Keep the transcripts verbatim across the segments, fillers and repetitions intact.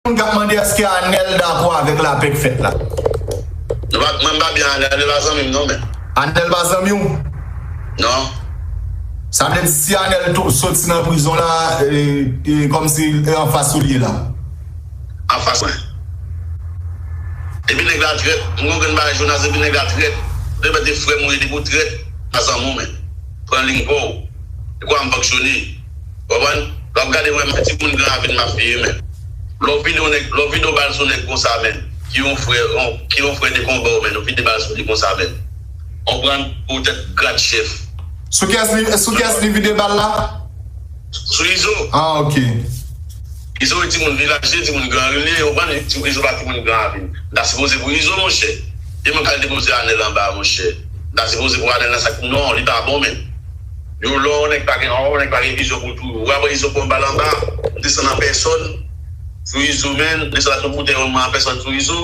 moun k ap mande èske Anèl dakò avèk lapè k fèt la. Nou pa, mwen m pa byen Anèl, Anèl pa zanmi m non, men. Anèl pa zanmi w? Non. Sa vle di si Anèl tou soti nan prizon la, e, e, kòmsi e anfas ou li ye la? Anfas mwen. Epi nèg la trèt, m konprann bagay Jonas, epi nèg la trèt. Ou te mete frè m ou ye depi w trèt, pa zanmi w, men. Pran liy pa w. E kwa m fonksyone. Konprann? Lè w ap gade mwen, men timoun Gran Ravin m ap feye, men. Lè w vide yon nèg, lè w vide yon bal sou nèg konsa, men, ki yon frè, yon, ki yon frè de konba w, men, ou vide bal sou li konsa, men. Konprann? Poutèt grad chèf. Sou kiyès li, sou kiyès li vide bal la? Sou Izo. Ah, ok. Izo e timoun vilaj, se timoun Gran Ravin li ye, konprann? Ti Izo pa timoun Gran Ravin. M ta sipoze pou Izo, monchè. E mwen k al depoze Anèl anba, monchè. M ta sipoze pou Anèl nan sak. Non, li pa bon, men. Yo, lè yon nèg pa gen, yon nèg pa gen vizyon pou tou. Ou apre Izo pran bal anba, m desann an pèsòn. Sou Izo, men, desann ak yon boutèy yon mwen an pèsòn sou Izo.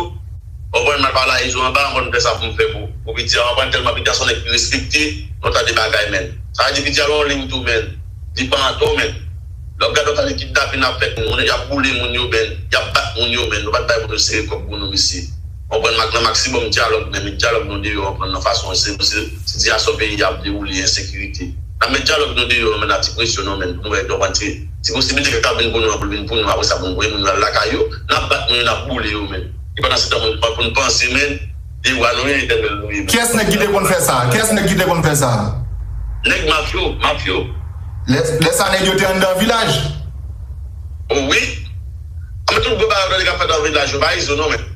Ou konprann, m al pale a Izo anba, m konn fè sa pou m fè pou, pou piti a. Ou konprann, tèlman piti a se yon nèg ki respekte, yon ta de bagay, men. Sa vle di piti a gen yon liy tou, men. Li pa atò, men. Lè w ap gade yon ta de kidnapin ap fèt, moun, y ap boule moun yo, men. Y ap bat moun yo, men. Nou pa t bay moun yo sere kòb pou nou, mesye. Ou konprann, mak nan maksimòm dyalòg, men, men dyalòg nou deyò, ou konprann, nan fason, se, se, sitiyasyon peyi a ap dewoule, ensekirite. N ap met dyalòg nou deyò, men, n ap ti presyon nou, men, pou nou wè, ou konprann, se, se posiblite ke k ap vin pou nou an, pou l vin pou nou, apre sa, pou nou voye moun yo al lakay yo, n ap bat moun yo, n ap boule yo, men. E pandan se tan, moun, pou n panse, men, devwa nou ye, etènèl nou ye, men. Kiyès nèg ki te konn fè sa? Kiyès nèg ki te konn fè sa? Nèg mafyo, mafyo. Lè, lè sa nèg yo te anndan vilaj? O wi. Anben tout gwo bagay yo tande k ap fèt nan vilaj yo, pa Izo non, men.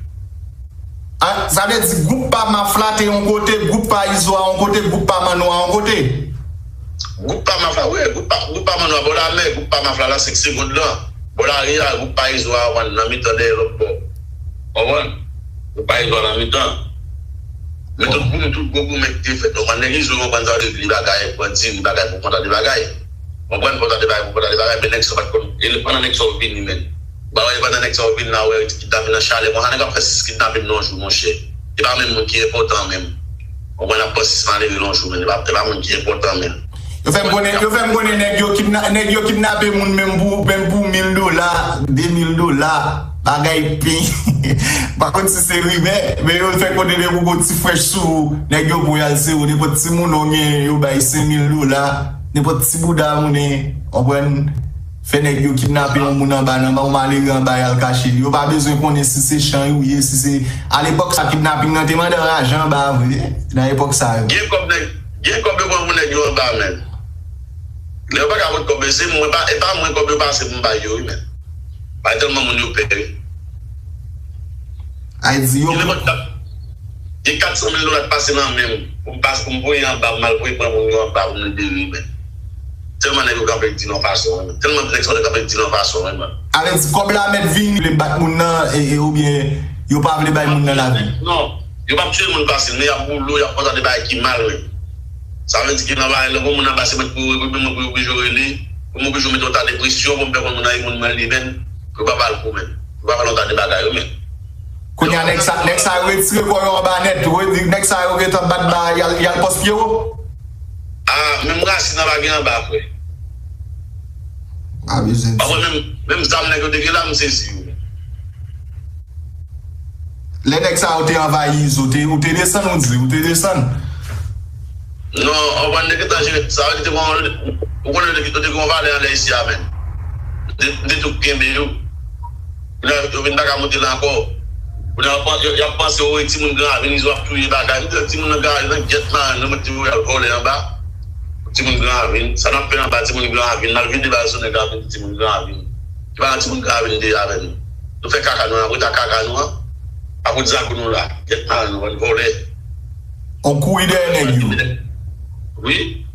Ah, sa vle di gwoup pa Maf la te yon kote, gwoup pa Izo a yon kote, gwoup pa Manno a yon kote. Gwoup pa Maf la, wi, gwoup pa, gwoup pa Manno a bò lamè, gwoup pa Maf la, nan senk segond lan. Bò lari a, gwoup pa Izo a, konprann, nan mitan dèyè lòt bò. Konprann? Gwoup pa Izo a nan mitan. Men tout gwo, tout gwo goumen ki te fèt, konprann, nèg Izo, konprann, sa vle di li bagay, bandi, li bagay pou konta de bagay. Konprann, konta de bagay, pou konta de bagay, men nèg sa pa t konn, e pandan nèg sa yo vini, men. Ba wè, pandan nèg sa yo vin la, wè, kidnapin nan chalè, konsa nèg ap fè sis kidnapin nan yon jou, monchè. E pa menm moun ki enpòtan menm. Ou konn ap pran sis malere nan yon jou, men. E pa, e pa moun ki enpòtan menm. Yo fè m konnen, yo fè m konnen nèg yo kidna-, nèg yo kidnape moun menm pou, menm pou mil dola, de mil dola, bagay pi. M pa konn si se rimè, men yo fè konnen depi w gon ti frèch sou ou, nèg yo pran y al sere w, nenpòt ti moun ou gen, yo bay senk mil dola, nenpòt ti bouda moun, konprann? Fè nèg yo kidnape yon moun anba, nan yon malere anba, y al kache li. Yo pa bezwen konnen si se chan ou ye, si se, alepòk sa, kidnaping nan te mande lajan anba vre, nan epòk sa yo. Gen kòb nèg, gen kòb yo pran pou nèg yo anba, men. Lè yo pa ka pot kòb yo, se mwen pa, e pa mwen kòb yo pase pou m bay yo, wi, men. Bay tèlman moun yo pè, wi. Ay di yo. Gen nenpòt kat, gen kat san mil dola k pase nan men m. Pou m pase, pou m voye anba, pou m al voye pran moun yo anba, pou m libere, men. Tèlman nèg yo kanpe di nan fason, wi, men. Tèlman nèg sa yo kanpe di nan fason, wi, men. Alè di kòb la mèt vini, vle bat moun nan, e, e, oubyen yo pa vle bay moun nan lavi. Non, yo p ap tiye moun fasil, men y ap boule w, y ap fè w tande bagay ki mal, men. Sa vle di ke nan bagay la, pou moun anba se mwen pou, pou mwen pou yo oblije rele, pou mwen oblije mete yon ta de presyon, pou m fè konn moun nan e moun mwen li, men, pou yo pa ba l kou, men. Pou yo pa fè yon ta de bagay yo, men. Kounye a, nèg sa, nèg sa yo retire kò yo anba nèt, wi, nèg sa yo gentan bat ba, y al, y al pòs Pyero. Ah, menm rasin nan pa gen anba, frè. Pa bezwen di. Menm, menm zam nèg yo te gen la, m sezi yo. Lè nèg sa yo te anvayi Izo, te, ou te desann, ou di, ou te desann? Non, ou konn nèg gentan jere, sa vle di te gon, ou konnen yo te, yo te gon valè anlè isi a, men. M te, m te tou kenbe yo. Kounye a, yo vin pa ka monte la ankò. Kounye a, y ap, y ap panse, o, e timoun Gran Ravin, Izo ap touye bagay. M di, timoun nan Gran Ravin, nan gyèt marenn, yo mete yo al vòlè anba. Timoun Gran Ravin, sa n ap fè anba timoun Gran Ravin, n al vide bal sou nèg Gran Ravin, timoun Gran Ravin. Se pa nan timoun Gran Ravin de avè nou. Nou fè kaka nou an, ap ret ak kaka nou an, ap ret zagou nou la. Gyèt marenn nou, bann vòlè. On kouri dèyè nèg yo. Wi.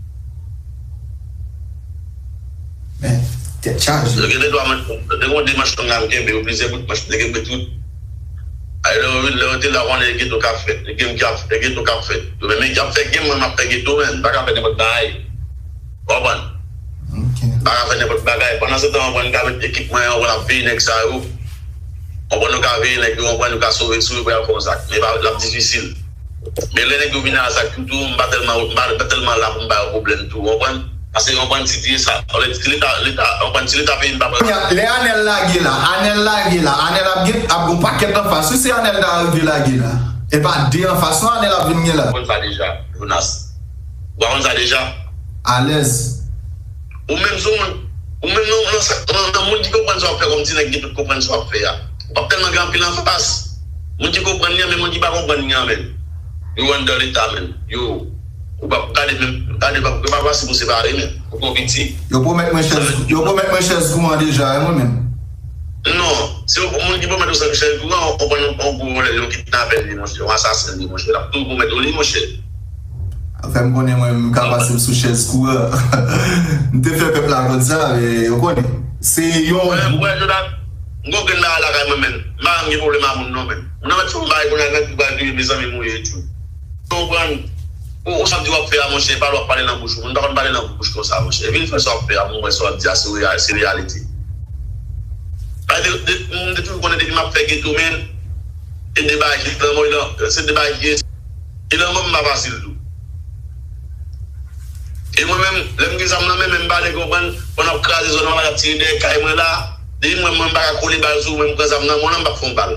Men, tèt chaje. Yo gen de twa manch, yo gen de manch long la m kenbe, yo plizyè bout manch, m te kenbe tout. Ay, lè yo, lè yo te la, konnen e geto k ap fèt, e game k ap, e geto k ap fèt. Yo menm y ap fè game, mwen m ap fè geto, men, m pa ka fè nenpòt bagay. Ou konprann? Ok. M pa ka fè nenpòt bagay. Pandan se tan, ou konprann, m ka met ekip mwen, ou konprann, ap veye nèg sa yo. Ou konprann, nou ka veye nèg yo, ou konprann, nou ka sove sou yo pou y al fè yon zak. Men pa, l ap difisil. Men lè nèg yo vin a zak yo tou, m pa tèlman, m pa, m pa tèlman la pou m ba yo pwoblèm tou, ou konprann? Paske yon bann ti diye sa. Lè ti leta, leta, yon bann ti leta peyi m pa pran. Kounye a, lè Anèl lage la, Anèl lage la, Anèl ap gen, ap gon pakèt anfas. Wi, se Anèl ta rive lage la. E pa de anfas non Anèl ap vin gen la. Ou konn sa deja, Jonas. Ou pa konn sa deja? Alèz. Ou menm sou moun, ou menm nan, nan, nan, nan moun ki konprann sa w ap fè kòm ti nèg ki tout konprann sa w ap fè a. W ap tèlman gen anpil anfas. Moun ki konprann li an, men moun ki pa konprann li an, men. Yo anndan leta, men. Yo, ou p ap gade menm, gade, yo pa, yo pa pase pou separe, men. Ou twò piti. Yo pwomèt mwen chèz, yo pwomèt mwen chèz kouran deja, wi, mwen menm. Non, se yon moun ki pwomèt ou chèz kouran, ou pran yon, yon gwo vòlè, yon kidnapè li, monchè, yon asasen li, monchè. L ap toujou pwomèt ou li, monchè. Fè m konnen mwen menm m ka pase m sou chèz kouran. M te fè pèp la konn sa, men yo konnen. Se yon. Mwen, mwen, Jonathan, m gon grenn bagay lakay mwen, men. M pa janm gen pwoblèm ak moun, non, men. Moun nan mèt fè yon bagay kounye a, nèg ki pral touye mezanmi m ou ye, tjou. Ou konprann? Ou, ou sa w ap di w ap fè a, monchè, e pa lè w ap pale nan bouch ou. Moun pa konn pale nan bouch konsa, monchè. Vin fè sa w ap fè a, pou m wè sa w ap di a, se real, se reyalite. Paske de, de, m te toujou konnen depi m ap fè geto, men, e de bagay ki lanmò, se de bagay ki, e lanmò m pa fasil tou. E mwen menm, lè m gen zam nan men, men m pa vle konprann, pandan w ap kraze zòn nan, w ap tire dèyè kay mwen la, depi mwen, mwen m pa ka kole bal sou ou, mwen m pran zam nan men w la, m p ap fè w bal.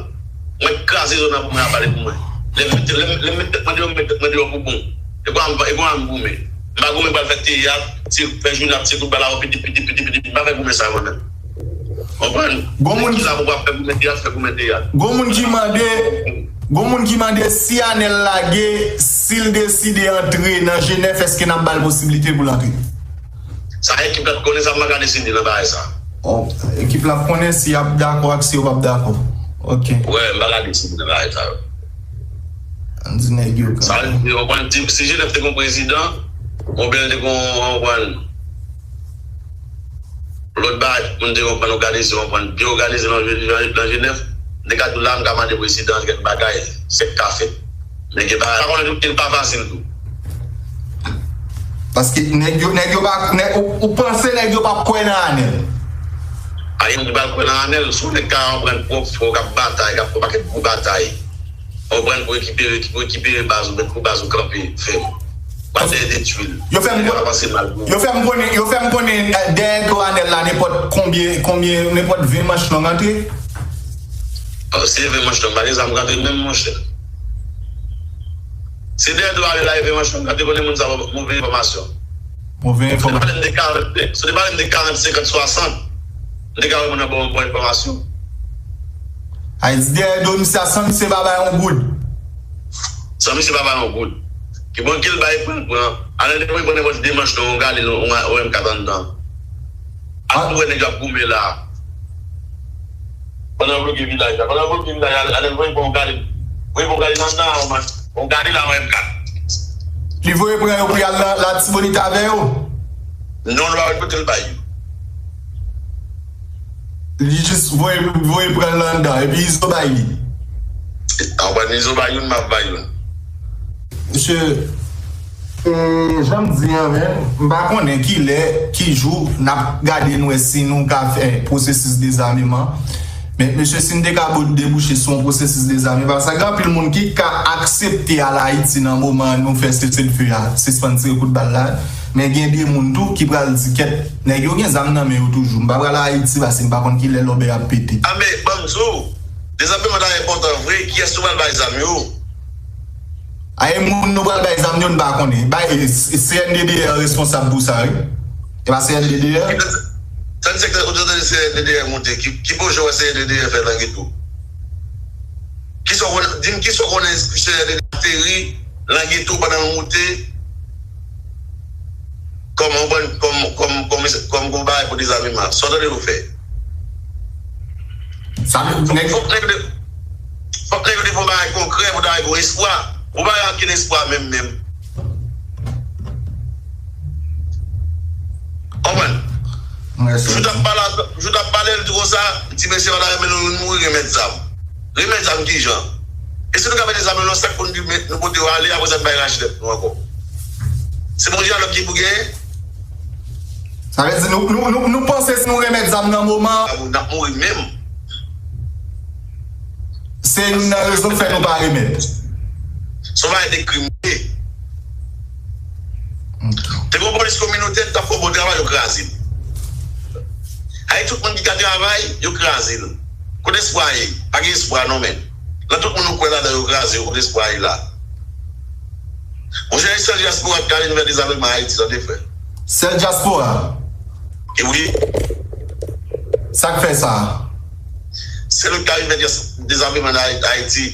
Mwen kraze zòn nan pou mwen ap pale pou mwen. Lè m mete, lè m, lè m mete tèt mwen deyò, m mete tèt mwen deyò pou bon. E konsa m, e konsa m goumen. M pa goumen pral fè teyat, ti, fè jounen ap tire kout bal avè w, piti, piti, piti, piti, m pa fè goumen sa mwen menm. Konprann? Gon moun ki la pou pa fè goumen teyat, fè goumen teyat. Gon moun ki mande, gon moun ki mande si Anèl lage, si l deside antre nan G nèf, èske n ap ba l posiblite pou l antre? Sa ekip la t konnen sa, m pa ka deside nan bagay sa. Oh, ekip la ap konnen si y ap dakò ak si yo p ap dakò. Ok. Wè, m pa ka deside nan bagay sa yo. Ann di nèg yo kanmenm. Sa vle di, w konprann, si G nèf te gon prezidan, oubyen l te gon, w konprann, lòt bagay, moun te konprann òganize, w konprann, byen òganize nan, nan, nan G nèf, m te ka di w la, m ka mande prezidan kèk bagay, sa k ka fèt. Men gen bagay, pa konnen tout, li pa fasil tou. Paske nèg yo, nèg yo pa, nèg, ou, ou panse nèg yo p ap kwè nan Anèl? Pa gen moun ki pral kwè nan Anèl, si w nèg ka konprann pwòp frè w k ap batay, k ap fè yon pakèt gwo batay, konprann pou rekipere, pou rekipere baz ou, mèt pou baz ou kanpe fèm. Pa dèyè detwi l. Yo fè m, yo fè m konnen, yo fè m konnen, eh, dèyè do Anèl la, nenpòt konbyen, konbyen, nenpòt ven manch long antre. Oh, se ven manch long, pa gen zam k antre menm, monchè. Se dèyè do Anèl la, e ven manch long, gade konnen moun sa move enfòmasyon. Move enfòmasyon. Si w te pale m de karant, si w te pale m de karant, senkant, swasant, m te ka wè moun nan ba w bon enfòmasyon. Ayiti dèyè do misye a san misye pa bay yon goud. San misye pa bay yon goud. Ki bon ki l bay pran, pran. Anèl te pran nenpòt de manch nan yon gade, yon, yon M kat anndan. Ap wè nèg yo ap goumen la. Pandan yo bloke vilaj la. Pandan yo bloke vilaj la, Anèl voye pran yon gade. Voye pran yon gade nan nan, yon manch. Yon gade la, yon M kat. Li voye pran yo pou y al nan Latibonit avè yo? Non, l pa wè kote l bay yo. Li jis voye, voye pran l anndan, epi Izo bay li. Anpwen Izo bay youn, m ap bay youn. Mesye, e, jan m di an menm, m pa konnen kilè, ki jou n ap gade n wè si nou ka fè pwosesis dezameman. Men, mesye, si n te ka bo-, debouche sou yon pwosesis dezame, paske gen anpil moun ki ka aksepte al Ayiti nan moman nou fè seselfe a, sispann tire kout bal la. Men gen de moun tou ki pral di, kèt, nèg yo gen zam nan men yo toujou. M pa pral Ayiti paske m pa konn kilè lòbèy ap pete. A men, ban m di w, dezameman ta enpòtan vre, kiyès nou pral bay zam yo? A e moun nou pral bay zam yo, n pa konnen. Bay, e, C N D D L responsab pou sa, wi. E pa C N D D L? Tann sektè, ou te tande C N D D L monte. Ki, ki pwojè w wè C N D D L fè Langeto? Kisa w konnen, di m kisa w konnen C N D D L ateri Langeto pandan l moute kòm, kòm, kòm, kòm, kòm, kòm gwo bagay pou dezameman? Sa w tande yo fè? Sa, fòk, nèg, fòk nèg yo te, fòk nèg yo te fè yon bagay konkrè pou ta gen yon espwa. Ou pa gen ankenn espwa menm, menm. Konprann? Jou t ap pale, jou t ap pale, l di konsa, ti mesye pa ta renmen nou youn mouri, remèt zam. Remèt zam kijan? E si nou ka mete zam yo nan sak pou nou di, men, nou pote yo ale, apre sa n bay rache tèt nou ankò. Se bon dyalòg ki pou genyen? Sa vle di nou, nou, nou, nou panse si nou remèt zam nan moman an, n ap mouri menm. Se youn nan rezon k fè nou pa remèt. Se yon bagay de krim li ye. Te gen yon Jis kominote, t ap fè yon bon travay, yo kraze l. Ay, tout moun ki ka travay, yo kraze l. Kote espwa ye? Pa gen espwa non, men. Nan tout moun nou kwè ladan yo kraze yo, kote espwa ye la? Monchè, e sèl dyaspora ki ka vin fè dezameman Ayiti, tande, frè. Sèl dyaspora? E wi. Sa k fè sa? Se nou k ka vin fè dyaspora dezameman nan Ay- Ayiti.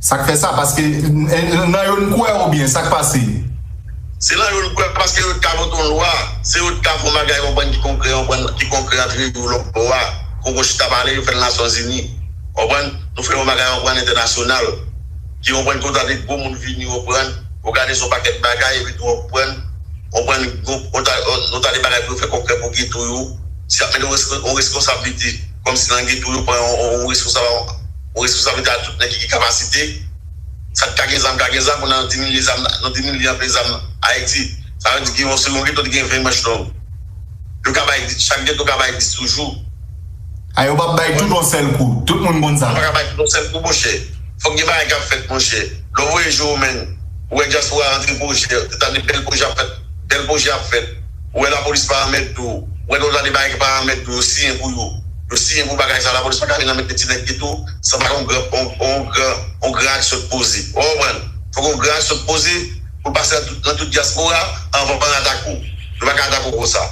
Sa k fè sa? Paske n- n- nan yo n kwè oubyen sa k pase? Se nan yo n kwè paske yo t ka vote yon lwa, se yo t ka fè yon bagay, konprann, ki konkrè, konprann, ki konkrè antre yo lòt bò a. Kongo chita pale, yo fè l Nasyonzini. Konprann? Nou fè yon bagay, konprann, entènasyonal. Ki, konprann, kote de gwo moun vini, konprann, òganize yon pakèt bagay, epi tou, konprann, konprann, yon ta- yon ta de bagay pou yo fè konkrè pou geto yo. Si y ap mete yon resko- yon reskonsablite, kòmsi nan geto yo pran yon, yon, yon reskonsa- yon reskonsablite a tout nèg ki gen kapasite. Sa k ka gen zam, ka gen zam, pou nan di milye zam, nan di milye anpe zam Ayiti. Sa vle di gen yon, se yon geto ki gen ven manch long. Yo ka bay dis, chak geto ka bay dis toujou. A, yo p ap bay tout yon sèl kou. Tout moun konn sa. Yo pa ka bay tout yon sèl kou, monchè. Fòk gen bagay k ap fèt, monchè. Lè w voye je w, menn, ou wè dyaspora antre pwojè, ou tande bèl pwojè ap fèt, bèl pwojè ap fèt. Ou wè lapolis pa remèt dou. Ou wè yon ta de bagay ki pa remèt dou, yo siyen pou yo. Yo siyen pou bagay sa, lapolis pa ka vin nan men ti nèg geto san pa gen yon gran, yon, yon gran, yon gran aksyon k poze. Ou konprann? Fòk yon gran aksyon k poze pou l pase nan tout, nan tout dyaspora anvan yo atake w. Yo pa ka atake w konsa.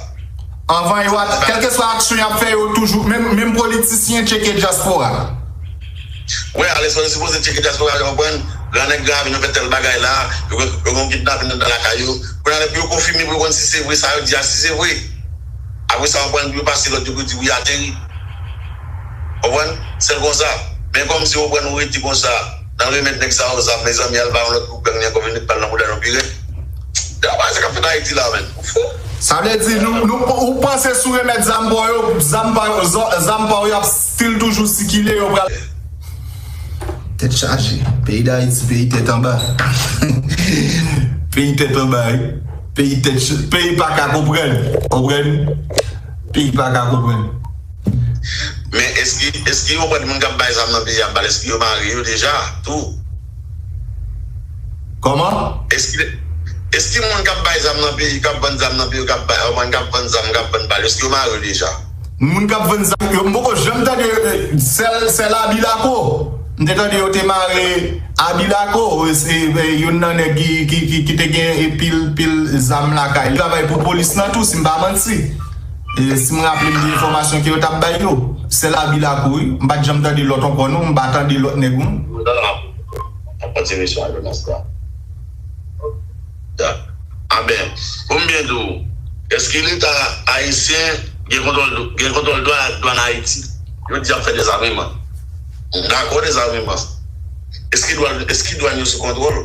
Anvan yo at- kèlkeswa aksyon y ap fè yo toujou, menm, menm politisyen tcheke dyaspora. Wè, alèz yo sipoze tcheke dyaspora, yo konprann, gran nèg gran avyon fè tèl bagay la, yo, yo gen kidnapin anndan lakay yo. Kounye a, lè pou yo konfime, pou yo konn si se vre, sa yo di a, si se vre. Apre sa, yo konprann, pou yo pase lòd, yo pou di wi, ateri. Konprann? Sèl konsa. Men kòmsi, konprann, ou rete konsa, nan remèt nèg sa yo zam, mezanmi, al ba yon lòt gwoup gang li ankò, vin met bal nan bouda nou pi rèd. Dapre sa k ap fèt Ayiti la, menn. Ou fou? Sa vle di, nou, nou, ou panse si w remèt zam pa w yo, zam pa yo, zò- zam pa w yo ap still toujou sikile, yo pral. Tèt chaje. Peyi Dayiti, peyi tèt anba. Peyi tèt anba, wi. Peyi tèt ch- peyi pa ka konprann. Konprann? Peyi pa ka konprann. Men èske, èske yo pran moun k ap bay zam nan peyi a bal, èske yo mare yo deja tou? Kòman? Èske, èske moun k ap bay zam nan peyi, k ap vann zam nan peyi, k ap bay, moun k ap vann zam, k ap vann bal, èske yo mare yo deja? Moun k ap vann zam yo, m poko janm tande, eh, sèl, sèl Abilako. M te tande yo te mare Abilako, eh, se, eh, youn nan nèg ki, ki, ki, ki te gen, eh, pil, pil zam lakay li. Li travay pou polis nan tou, si m pa manti. E si m raple m de enfòmasyon ke yo t ap bay yo, sèl Abilako, wi. M pa t janm tande lòt ankò, non. M pa tande lòt nèg, non. Ap kontinye sou Adonas la. Dak. Aben, pou m byen di w, èske Leta ayisyen gen kontwòl, gen kontwòl dwa-, dwàn Ayiti? Yo di y ap fè dezameman. M dakò dezameman. Èske dwàn, èske dwàn yo sou kontwòl?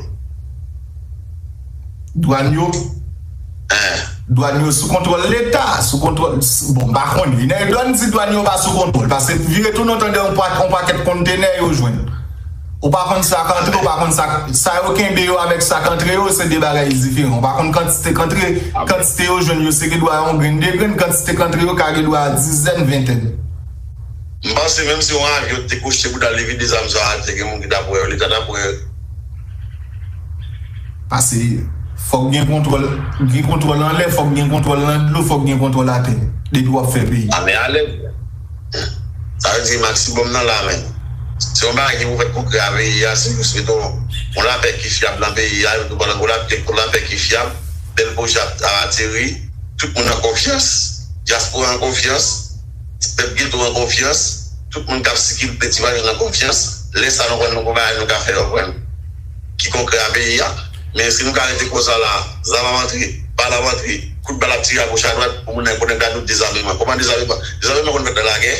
Dwàn yo? Dwàn yo sou kontwòl Leta, sou kontwòl, bon, m pa konnen. Lè dwàn di dwàn yo pa sou kontwòl, paske vire tounen w tande yon pa-, yon pakèt kontenè yo jwenn. Ou pa konn sa k antre, ou pa konn sa, sa yo kenbe yo avèk sa k antre yo, se de bagay diferan. Ou pa konn kantite k antre, kantite yo jwenn yo, se gen dwa yon grenn, de grenn, kantite k antre yo ka gen dwa dizèn, ventèn. M panse menm si yon avyon te kwoche pou l al vide zam sa atè, gen moun ki t ap wè yo, Leta t ap wè yo. Paske fòk gen kontwòl, gen kontwòl anlè, fòk gen kontwòl nan dlo, fòk gen kontwòl atè. Depi w ap fè peyi. A, men alèz. Sa vle di maksimòm nan la, men. Se yon bagay ki pou fèt konkrè a peyi a, se jis mete yon, yon lapè ki fyab nan peyi a, epi tou pandan yon lapè, yon lapè ki fyab, bèl pwojè ap, ap ateri, tout moun an konfyans, dyaspora an konfyans, pèp geto an konfyans, tout moun k ap sikile ti valiz an konfyans, lè sa nou konn nou gon bagay nou ka fè, w konprann, ki konkrè a peyi a. Men si nou ka rete konsa la, zam ap antre, bal ap antre, kout bal ap tire agoch adwat, pou moun nan, pou nèg la dout dezameman. Kòman dezameman? Dezameman konn fèt nan lagè?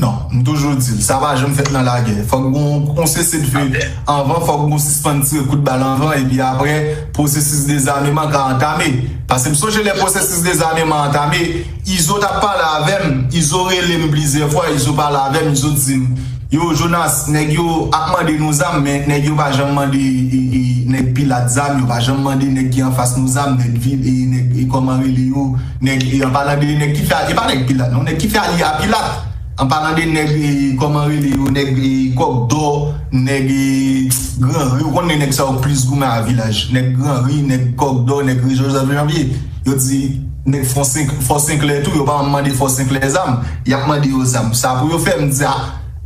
Non, m toujou di l, sa pa janm fèt nan lagè. Fòk gon, gon sese dife anvan, fòk gon sispann tire kout bal anvan, epi apre, pwosesis dezameman ka antame. Paske m sonje lè pwosesis dezameman antame, Izo t ap pale avè m, Izo rele m plizyè fwa, Izo pale avè m, Izo di m, yo, Jonas, nèg yo ap mande nou zam, men nèg yo pa janm mande, e, e, nèg Pilat zam, yo pa janm mande nèg ki anfas nou zam, nèg vil, e, nèg, e, kòman rele yo, nèg, e, an palan de nèg ki fè, e pa nèg Pilat, non, nèg ki fè alye a Pilat. An palan de nèg, e, kòman rele yo, nèg, e, Kòkdò, nèg, e, Granri, ou konnen nèg sa yo plis goumen a vilaj. Nèg Granri, nèg Kòkdò, nèg Joseph Janvye. Yo di nèg Fò Senk-, Fò Senklè tou, yo pa mande Fò Senklè zam. Y ap mande yo zam. Sa pou yo fè, m di a,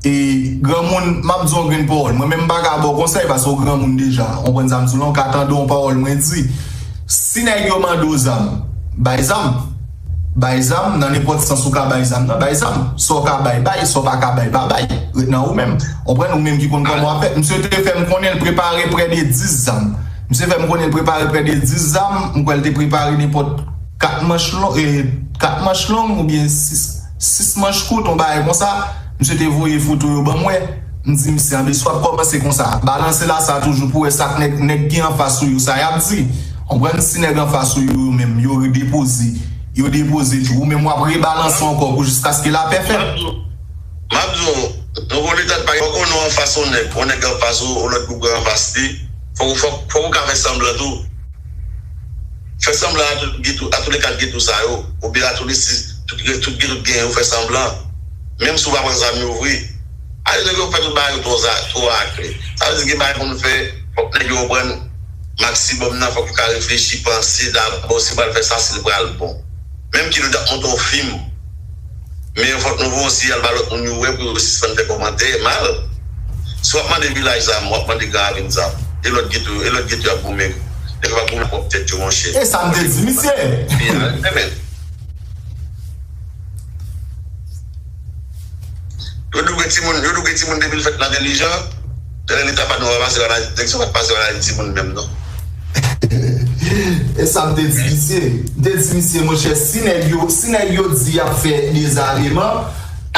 e, granmoun, m ap di yon grenn pawòl. Mwen menm m pa ka ba w konsèy paske w granmoun deja. Ou konprann sa m di w la, ou ka tande yon pawòl mwen di. Si nèg yo mande w zam, bay zam. Bay zam, nan nenpòt sans ou ka bay zam nan, bay zam. Sa w ka bay, bay, sa w pa ka bay, pa bay. Ret nan ou menm. Ou konprann, ou menm ki konn kòman w ap fè. Misye te fè m konnen l prepare prè de dis zam. Misye fè m konnen l prepare prè de dis zam, m kwè l te prepare nenpòt kat manch long, e, kat manch long oubyen sis, sis manch kout, yon bagay konsa. Misye te voye foto yo ban mwen. M di misye, anben, si w ap kòmanse konsa, balanse lasa toujou pou wè sa k nèg, nèg ki anfas ou yo, sa y ap di. Konprann, si nèg anfas ou yo, yo menm, yo depoze, yo depoze tou, ou menm w ap rebalanse ankò pou jiskaske lapè fèt. M ap di w, nou gon leta pa gen, fòk ou non anfas yon nèg, yon nèg anfas ou, yon lòt boug anfas li, fòk, fòk, fòk ou ka fè sanblan tou. Fè sanblan a tout getou, a tout le kat getou sa yo, oubyen a tout le sis, tout, tout getou gen yo fè sanblan. Menm si w pa pran zam yo vre. Ale nèg yo fè tout bagay yo twò za-, twò akle. Sa vle di gen bagay pou nou fè, fòk nèg yo konprann maksimòm nan, fòk yo ka reflechi, panse dabò si yo pral fè sa, si l pral bon. Menm ki nou t ap monte yon fim, men fòk nou voye yon siyal ba lòt moun yo wè pou yo sispann fè kòmantè mal. Si w ap mande vilaj zam, w ap mande Gran Ravin zam. E lòt geto, e lòt geto y ap goumen. Nèg yo p ap goumen pwòp tèt yo, monchè. E sa m te di misye. Yo douge timoun, yo douge timoun depi l fèt l entèlijan. Tèlè leta pa nou ranmase analiz, nèg sa pa t pase analiz timoun menm non. E sa m te di misye. M te di misye, monchè, si nèg yo, si nèg yo di y ap fè dezameman,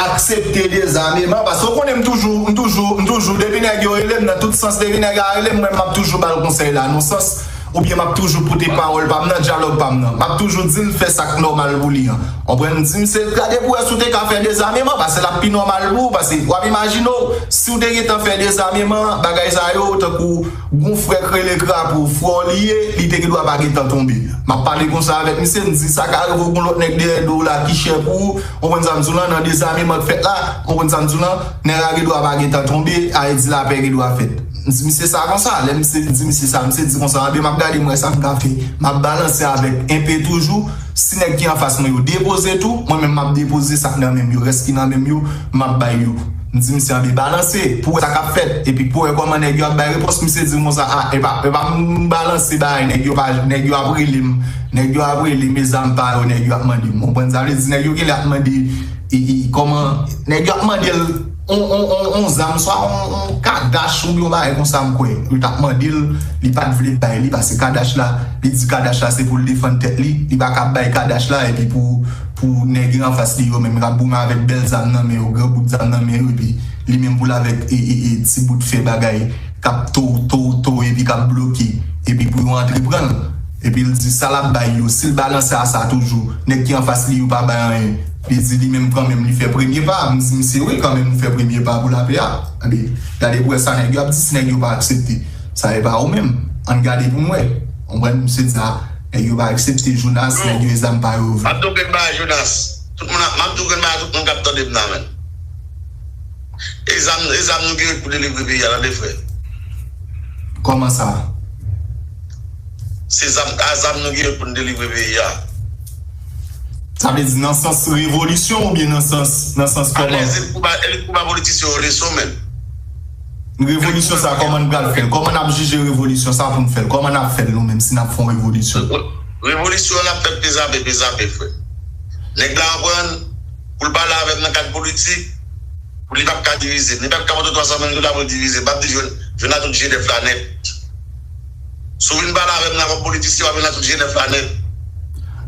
aksepte dezameman, paske w konnen m toujou, m toujou, m toujou, depi nèg yo rele m nan tout sans, depi nèg la rele m, mwen m ap toujou ba l konsèy la, nan sans, oubyen m ap toujou pote pawòl pa m nan, dyalòg pa m nan. M ap toujou di l fè sa k nòmal pou li an. Konprann? M di misye, gade pou wè si w te ka fè dezameman, paske l ap pi nòmal pou ou, paske w ap imajine w, si w te gentan fè dezameman, bagay sa yo, tankou gon frè k rele Krapo, frè w li ye, li te gendwa pa gentan tonbe. M ap pale konsa avèk misye, m di sa ka rive w gon lòt nèg dèyè do w la ki chè pou ou, konprann sa m di w lan, nan dezameman k fèt la, konprann sa m di w lan, nèg la gendwa pa gentan tonbe, a vle di lapè gendwa fèt. M di misye sa konsa, lè misye di misye sa, misye di konsa, anben m ap gade m wè sa m ka fè. M ap balanse avèk enpe toujou, si nèg ki anfas mwen yo depoze tou, mwen menm m ap depoze sa k nan men m yo, rès ki nan men m yo, m ap bay yo. M di misye anben balanse, pou wè sa k ap fèt, epi pou wè kòman nèg yo ap bay repons, misye di m konsa, a, e pa, e pa m balanse bagay, nèg yo pa, nèg yo ap rele m, nèg yo ap rele m, e zam pa yo, nèg yo ap mande m. Ou konprann sa vle di, nèg yo genlè ap mande, e, e, kòman, nèg yo ap mande l, on, on, on, on zam, swa on, on kadach oubyen on bagay konsa m kwè. Yo t ap mande l, li pa t vle bay li, paske kadach la, li di kadach la se pou l defann tèt li, li pa ka bay kadach la, epi pou, pou nèg yo anfas li yo menm k ap goumen avèk bèl zam nan men yo, gran bout zam nan men yo, epi li menm pou l avèk, e, e, e, ti bout fè bagay k ap to, to, to, epi k ap bloke, epi pou yo antre pran l. Epi l di sa l ap bay yo, si l balanse a sa toujou, nèg ki anfas li yo pa bay anyen. Li di li menm kanmenm li fè premye pa. M di misye wi kanmenm ou fè premye pa pou lapè a. Anben, gade pou wè sa nèg yo ap di, si nèg yo pa aksepte. Sa e pa ou menm. Ann gade pou n wè. Konprann? Misye di a, nèg yo pa aksepte Jonas, nèg yo e zam pa yo vre. M ap tou grenn bagay Jonas. Tout moun ap, m ap tou grenn bagay tout moun k ap tande m nan menm. E zam, e zam nou gen pou delivre peyi a, tande frè. Kòman sa? Se zam, a zam nou gen pou n delivre peyi a. Sa vle di nan sans revolisyon oubyen nan sans, nan sans kòman? Alèz, elit pou ba, elit pou ba politisyen yo leson, men. Revolisyon sa, kòman n pral fè l? Kòman n ap jije revolisyon sa pou n fè l? Kòman n ap fè l nou menm si n ap fè yon revolisyon? Revolisyon an ap fèt pezape, pezape, frè. Nèg la konprann, pou l pale avè m nan kad politik, pou li p ap ka divize m. Li p ap ka pote twa san mil dola pou l divize m. M ap di jwenn, jwenn a tout G nèf la nèt. Si w vin pale avè m nan kòm politisyen, w ap jwenn a tout G nèf la nèt.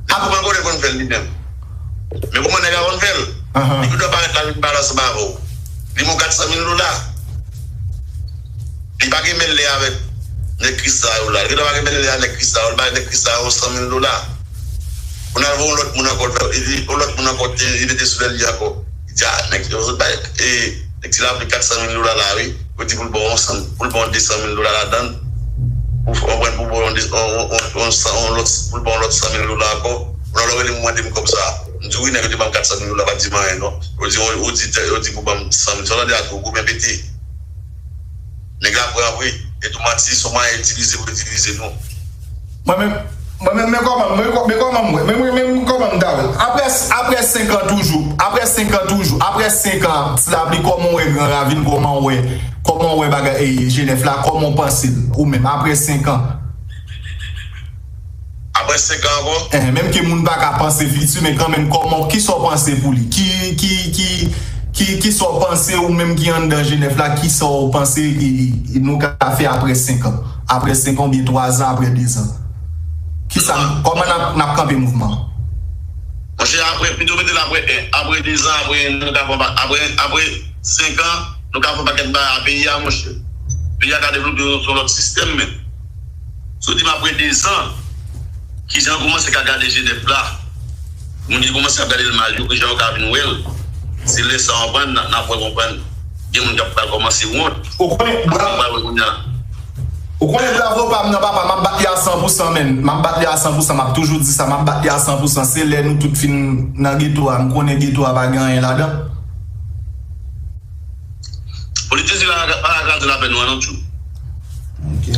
Li kouman kote l konn fè l li menm. Men kouman nèg la konn fè l. Li gendwa parèt la vin pale ansanm avè w. Li ban w kat san mil dola. Li pa gen mèlè avèk nèg Krisla yo la. Li gendwa pa gen mèlè avèk nèg Krisla yo. Li bay nèg Krisla yo san mil dola. Pou n al voye yon lòt moun ankò, li, yon lòt moun ankò, li mete sou lè li ankò. Li di, a, nèg yo sot bay, e, nèg ti lapli kat san mil dola la, wi. Yo di pou l ba w yon san, pou l ba w de san mil dola ladan l. Pou, w konprann, pou l ba w yon de, yon, yon, yon, yon san, yon lòt, pou l ba w yon lòt san mil dola ankò. Pou l al rele m mande m kòb sa. M di wi, nèg yo te ban m kat san mil dola, pa t di m anyen non. Yo di, yo di, yo di pou ban m san mil. Sa w tande a tou, goumen pete. Nèg la pran vre. E tou manti, se yon manyen itilize pou itilize nou. Mwen menm, mwen menm, men kòman, men kò- men kòman m wè, men, men, men kòman m ta wè. Apre, apre senk an toujou, apre senk an toujou, apre senk an, Ti Lapli, kòman w wè Gran Ravin, kòman w wè, kòman w wè bagay, e, Jenèf la, kòman w panse l, ou menm, apre senk an? Apre senk an ankò? Eh, menm ke moun pa ka panse fiti, men kanmenm, kòman, kisa w panse pou li? Ki, ki, ki, ki, kisa w panse, ou menm ki anndan Jenèf la, kisa w panse, e, e, nou ka fè apre senk an? Apre senk an oubyen twa zan, apre de zan? Kisa, kòman n ap, n ap kanpe mouvman an? Monchè, apre, pito mete l apre, eh, apre de zan, apre en an, nou ka fè yon pa-, apre, apre senk an, nou ka fè yon pakèt bagay a peyi a, monchè. Peyi a ka devlope sou, sou lòt sistèm, men. Si w di m apre de zan, kijan yo kòmanse ka gade Jenèf la? Moun ki kòmanse ap gade l mal yo, kijan yo ka vin wè l? Se lè sa w konprann, n a, n ap wè konprann. Gen moun k ap pral kòmanse wont. Ou konnen, bra- Ou pral wè kounye a. Ou konnen bravo pa m nan, papa, m ap bat li a san pou san, menn. M ap bat li a san pou san, m ap toujou di sa, m ap bat li a san pou san. Se lè nou tout fin nan geto a, m konnen geto a pa gen anyen ladan. Politizye la pa ka kraze lapè nou an non, tjou. Ok.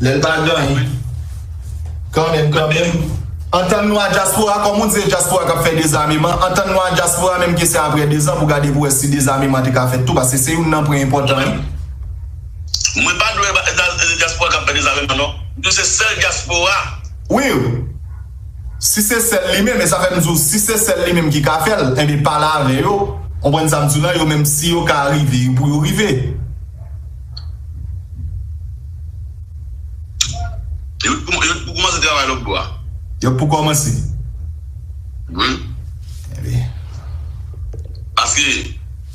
Lè l pa gen anyen. Kanmenm, kanmenm. Antann nou a dyaspora, kòm ou di, dyaspora k ap fè dezameman. Antann nou a dyaspora, menm ke se apre de zan, pou gade pou wè si dezameman te ka fèt tou, paske se youn nan pwen enpòtan, wi. Mwen pa dwe ba- da- dyaspora k ap fè dezameman, non. M di w se sèl dyaspora. Wi. Si se sèl li menm, e sa fè m di w, si se sèl li menm ki ka fè l, enben, pale avè yo. Konprann sa m di w la, yo menm, si yo ka rive, pou yo rive. Yo pou, yo pou kòmanse travay lòt bò a. Yo pou kòmanse. Wi. Enben. Paske,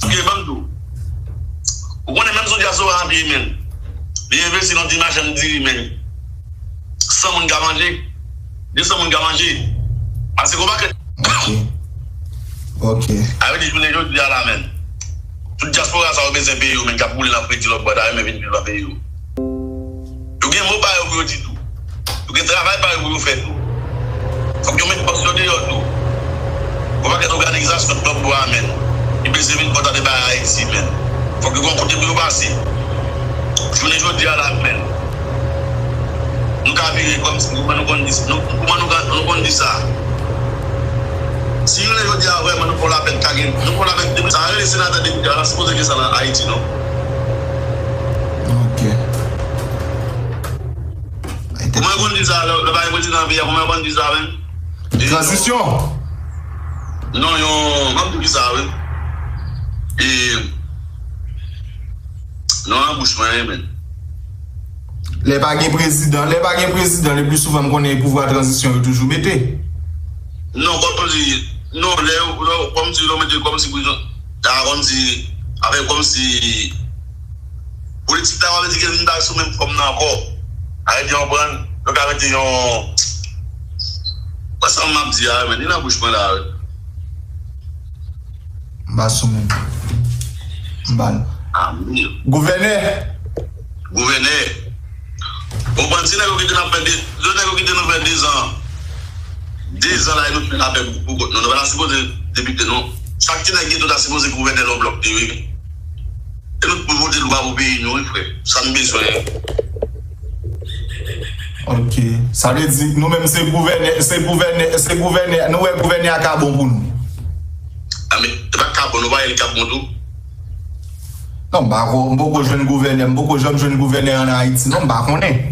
paske, ban m di w, ou konnen menm si w dyaspora anpil, menn. Li envesti nan ti machann diri, menn. San moun ka manje, de san moun ka manje. Pase konba ke. Ok. Ok. A vle di jounen jodi a la, menn. Tout dyaspora sa yo bezwen peye yo, menn, k ap boule nan fredi lòt bò, ta renmen vin viv nan peyi yo. Yo gen mo pa yo pou yo di tou. Yo gen travay pa yo pou yo fè tou. Fòk yo met bòs yo deyò tou. Yon pakèt òganizasyon lòt bò a, menn, ki bezwen vin pòte de bagay Ayiti, menn. Fòk yo gen yon kote pou yo pase. Jounen jodi a la, menn, nou ka vire kòmsi, kòman nou konn di, nou, kòman nou ka, nou konn di sa? Si jounen jodi a vrèman nou fè lapèn, ka gen, nou fè lapèn, depi sa rele senatè, depite, a la sipoze gen sa nan Ayiti, non? Ok. Kòman yo konn di sa, lè, lè pa gen prezidan nan peyi a, kòman yo konn di sa menm? E, Tranzisyon. Non, yon, m ap di w kisa, wi. E, non, nan bouch mwen, wi, men. Lè pa gen prezidan, lè pa gen prezidan, le pli souvan m konnen e pouvwa tranzisyon yo toujou mete. Non, kòmsi, non, lè yo, lè yo, kòmsi yo mete, kòmsi prizon, ta kòmsi, avèk kòmsi politik la, w ap di ke vin bay sou menm fòm nan ankò. Ayiti, w konprann? Yo ka mete yon, wè sa m ap di a, men li nan bouch mwen la, wi. M pa sou menm. M pa l. Ah, wi. Gouvènè. Gouvènè. Ou konprann, se nèg yo kite n ap fè de, se nèg yo kite nou fè de zan. De zan la, e nou fè lapè pou, pou kont nou. Nou pa ta sipoze depite, non. Chak ti nèg geto ta sipoze gouvènè lòt blòk li, wi. E nou pou vote lwa pou peyi nou, wi, frè. Sa n bezwen. Ok. Sa vle di, nou menm se gouvènè, se gouvènè, se gouvènè, nou wè gouvènè a ka bon pou nou. A, men, se pa ka bon, nou pa wè li ka bon tou. Non, m pa ko, m poko jwenn gouvènè, m poko janm jwenn gouvènè an Ayiti, non, m pa konnen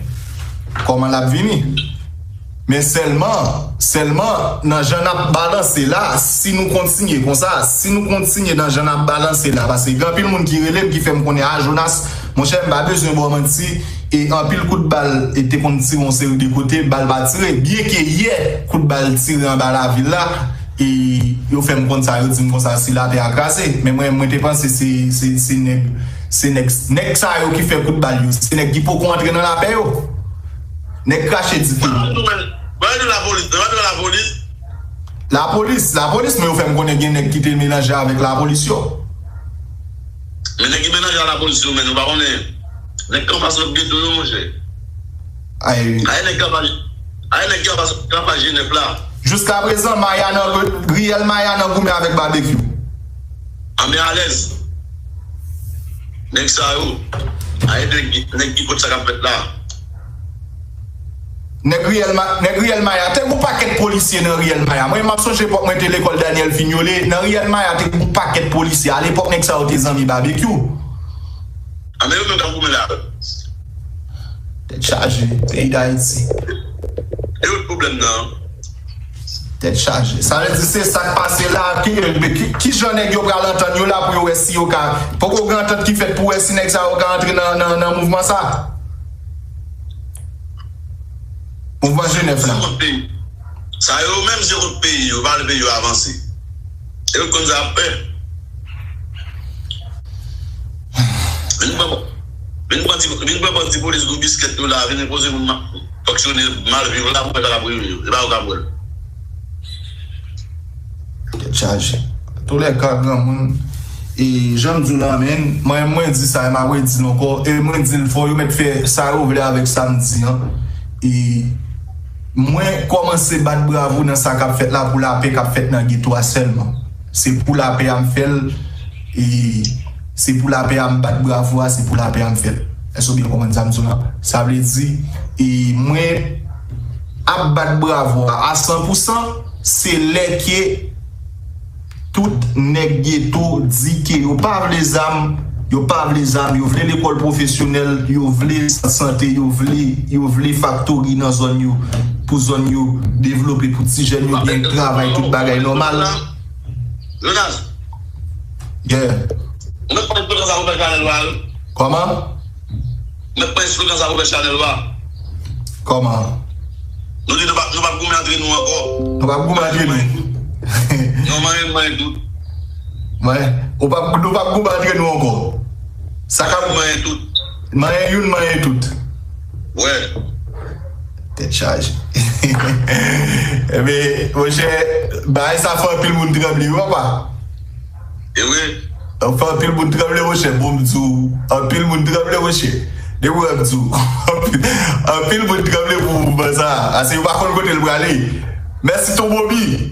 kòman l ap vini. Men sèlman, sèlman, nan jan n ap balanse la, si nou kontinye konsa, si nou kontinye nan jan n ap balanse la, paske gen anpil moun ki rele m, ki fè m konnen, "Ah, Jonas, monchè, m pa bezwen ba w manti, e anpil kout bal, e te konn tire yon seri de kote, bal pa tire." Byenke yè, kout bal tire anba lavil la, e yo fè m konn sa, yo di m konsa, si lapè a kraze. Men mwen, mwen te panse se, se, se nèg, se nèg, nèg sa yo ki fè kout bal yo, se nèg ki poko antre nan lapè yo. Nèg krache dife. Mwen di lapolis, mwen di lapolis. Lapolis, lapolis, men yo fè m konnen gen nèg ki te melanje avèk lapolis yo. Men nèg ki melanje ak lapolis yo, men nou pa konnen. Nèg k anfas lòt geto yo, monchè. Ay. Ay, nèg k anfas, ay, nèg k anfas, k anfas Jenèf la. Jiskaprezan, Maya nan, riyèl Maya nan goumen avèk Babekyou. Anben alèz. Nèg sa yo, a e nèg, nèg ki konn sa k ap fèt la. Nèg riyèl Ma-, nèg riyèl Maya, te gen yon pakèt polisye nan riyèl Maya. Mwen, m ap sonje epòk mwen te lekòl Daniel Fignolé, nan riyèl Maya, te gen yon pakèt polisye. Alepòk, nèg sa yo te zanmi Babekyou. Anben yo menm k ap goumen la. Tèt chaje, peyi Dayiti. E yo pwoblèm nan. Tèt chaje. Sa vle di se sa k pase la, ki, ki, ki jan nèg yo pral antann yo la pou yo wè si yo ka, poko gen antant ki fèt pou wè si nèg sa yo ka antre nan, nan, nan mouvman sa. Mouvman Jenèf la. Sa yo menm se kont peyi yo, pa vle peyi yo avanse. E yo konn sa ap fè. Vin pran, vin pran ti, vin pran bandi polis gwo biskèt yo la, vin enpoze moun ma-, fonksyone mal viv la, pou fè sa k ap rive yo. E pa yo k ap wè l. Tèt chaje. Toulèka, granmoun, e jan m di w la, men, mwen, mwen di sa, e m ap redi l ankò, e mwen di l fò, yo mèt fè sa yo vle avèk sa m di an. E mwen kòmanse bat bravo nan sa k ap fèt la pou lapè k ap fèt nan geto a sèlman. Se pou lapè a m fè l, e se pou lapè a m bat bravo a, se pou lapè a m fè l. Èske w byen konprann sa m di w la? Sa vle di, e mwen ap bat bravo a, a san pou san, se lè ke tout nèg geto di ke yo pa vle zam, yo pa vle zam, yo vle lekòl pwofesyonèl, yo vle sant sante, yo vle, yo vle faktori nan zòn yo, pou zòn yo devlope, pou ti jèn yo gen travay, tout bagay nòmal. Jonas. Yeah. Mwen pa nan sa pou fè chanèl la, wi. Kòman? Mèt pran slogan sa pou fè chanèl la. Kòman? Nou di nou p ap, nou p ap goumen antre nou ankò. Nou p ap goumen antre nou. Non, manyen, manyen tout. Manyen, ou p ap, nou p ap goumen antre nou ankò. Sa k ap manyen tout. Manyen youn, manyen tout. Wè. Tèt chaje. Ebyen, monchè, bagay sa fè anpil moun tranble, wi, papa. E wi. Ou fè anpil moun tranble, monchè, bon, m di w. Anpil moun tranble, monchè. Depi w wè m di w. Anpil, anpil moun tranble pou mouvman sa a. Ase yo pa konn kote l prale. Mèsi, Ton Bobi.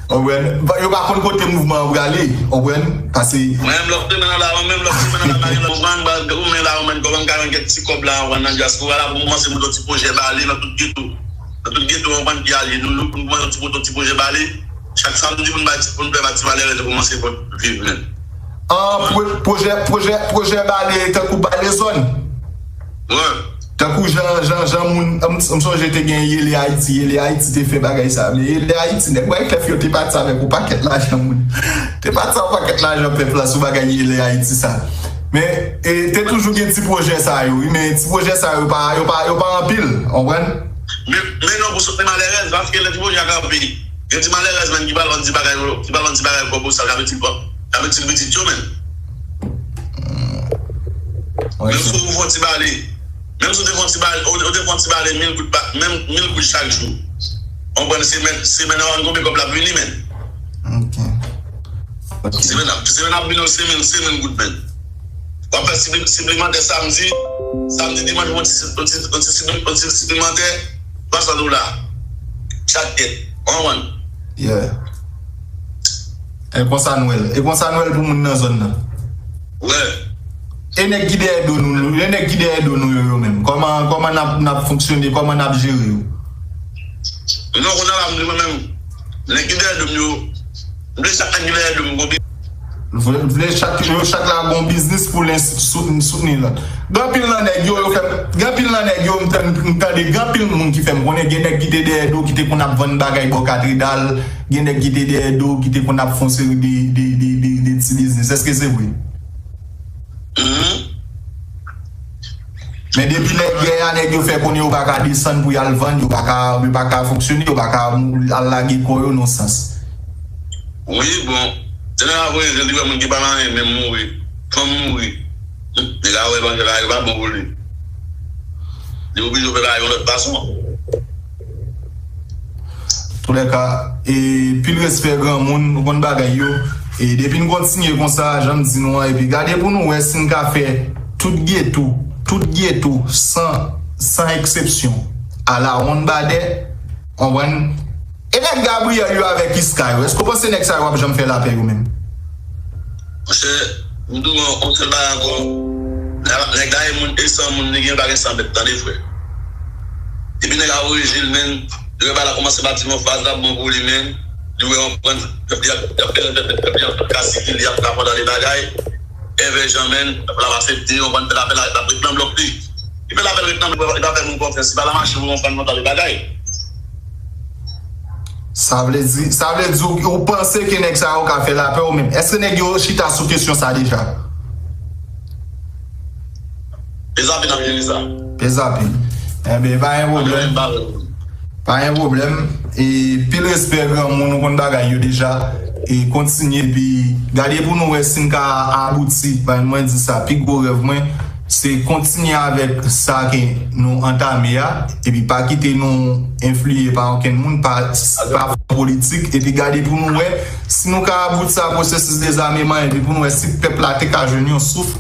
Konprann? Yo pa konn kote mouvman an prale. Konprann? Pase. Mwen menm lòt semèn nan la, mwen menm lòt semèn nan la, mwen konprann, ba, ou menm la, ou menm kòman m ka jwenn kèk ti kòb la, konprann, nan dyaspora la, pou m kòmanse monte yon ti pwojè ba li, nan tout geto. Nan tout geto, konprann, ki al ye, nou, nou, pou n kòmanse yon ti, yon ti pwojè ba li. Chak samdi pou n bay ti, pou n fè ba ti malere yo kòmanse pot viv menm. An, pwo-, pwojè, pwojè, pwojè bale, tankou bale zòn. Wi. Tankou jan, jan, jan moun, m, m sonje te gen Yele Ayiti, Yele Ayiti te fè bagay sa. Men Yele Ayiti, nèg Wyclef yo te pati avèk yon pakèt lajan moun. Te pati avèk yon pakèt lajan pèp la sou bagay Yele Ayiti sa. Men, e, te toujou gen ti pwojè sa yo, wi, men ti pwojè sa yo pa, yo pa, yo pa anpil, konprann? Men, men non, pou soutni malerèz, paske lè ti pwojè a kanpe, gen ti malerèz menm ki pral vann ti bagay yo, ki pral vann ti bagay yo pou sa, k ap itil, k ap itil pitit yo menm. Menm si w fè yon ti bale, menm si w te fè yon ti bale, ou, ou te fè yon ti bale mil goud pa, menm mil goud chak jou. Ou konprann, semèn, semèn nan, konbyen kòb l ap vini, menm? Ok. Ok. Semèn ap, semèn ap vini, se mil, se mil goud, menm. W ap fè sipli-, siplimantè samdi, samdi, dimanch, yon ti, yon ti, yon ti sipli-, yon ti siplimantè, twa san dola. Chak tèt. Ou konprann? Yeah. E konsa nou wè l. E konsa nou wè l pou moun nan zòn nan. Wè. E nèg ki dèyè do nou, e nèg ki dèyè do nou yo, yo menm. Kòman, kòman n ap, n ap fonksyone, kòman n ap jere yo? Non, kounye a la, m di mwen menm, nèg ki dèyè do m yo, m vle chak nèg ki dèyè do m gon bi-, vle, vle chak, yo chak la gon biznis pou l soutni, soutni lòt. Gen anpil nan nèg yo, yo fè, gen anpil nan nèg yo, m tan-, m tande, gen anpil moun ki fè m konnen, gen nèg ki te dèyè do, ki te konn ap vann bagay bò katedral, gen nèg ki te dèyè do, ki te konn ap fè yon seri de, de, de, de, de ti biznis. Èske se vre? Mhm. Men depi lè gè a, nèg yo fè konnen yo pa ka desann pou y al vann, yo pa ka, yo pa ka fonksyone, yo pa ka al lage kò yo nan sans. Wi, bon, se nan apre, li wè moun ki pa manyen menm mouri, fanm mouri. Nèg la wè bagay la, yo pa bon pou li. Li oblije fè bagay yon lòt fason. Toulèka, e, pil respè granmoun, nou konn bagay yo. E depi n kontinye konsa, jan m di nou an, epi gade pou nou wè si n ka fè tout geto, tout geto, san, san eksepsyon, a la wonn badè, konprann? E nèg Gabriel yo avèk Iska yo, èske w panse nèg sa yo ap janm fè lapè yo menm? Monchè, m di w yon sèl bagay ankò. Nèg la e moun, e san moun li gen, pa gen san bèt, tande, frè. Depi nèg la orijin, menn, li wè bagay la kòmanse pati yon faz la bon pou li, menn. Li wè yon pran, pèp li ap, ap, ap, ap, ap ka sikile, ap ka fè tande bagay. Èvè jan, menn, pèp la ap aksepte, yon pran fè lapè la, l ap ret nan blòk li. Li fè lapè, l ret nan blòk, li pa fè moun konfyans, li pa la mache pou yon pran tande bagay. Sa vle di, sa vle di ou, ou panse ke nèg sa yo ka fè lapè ou menm? Èske nèg yo chita sou kesyon sa deja? Pezapin ap jere sa. Pezapin. Enben, pa gen pwoblèm. Pa gen pwoblèm. E pil respè granmoun, ou konn bagay yo deja. E kontinye, epi gade pou nou wè si n ka abouti. Ban mwen di sa, pi gwo rèv mwen, se kontinye avèk sa ke nou antame a, epi pa kite nou enfliye pa okenn moun, pa, pa fè politik, epi gade pou nou wè si nou ka abouti a pwosesis dezameman, epi pou nou wè si pèp la te ka jwenn yon souf,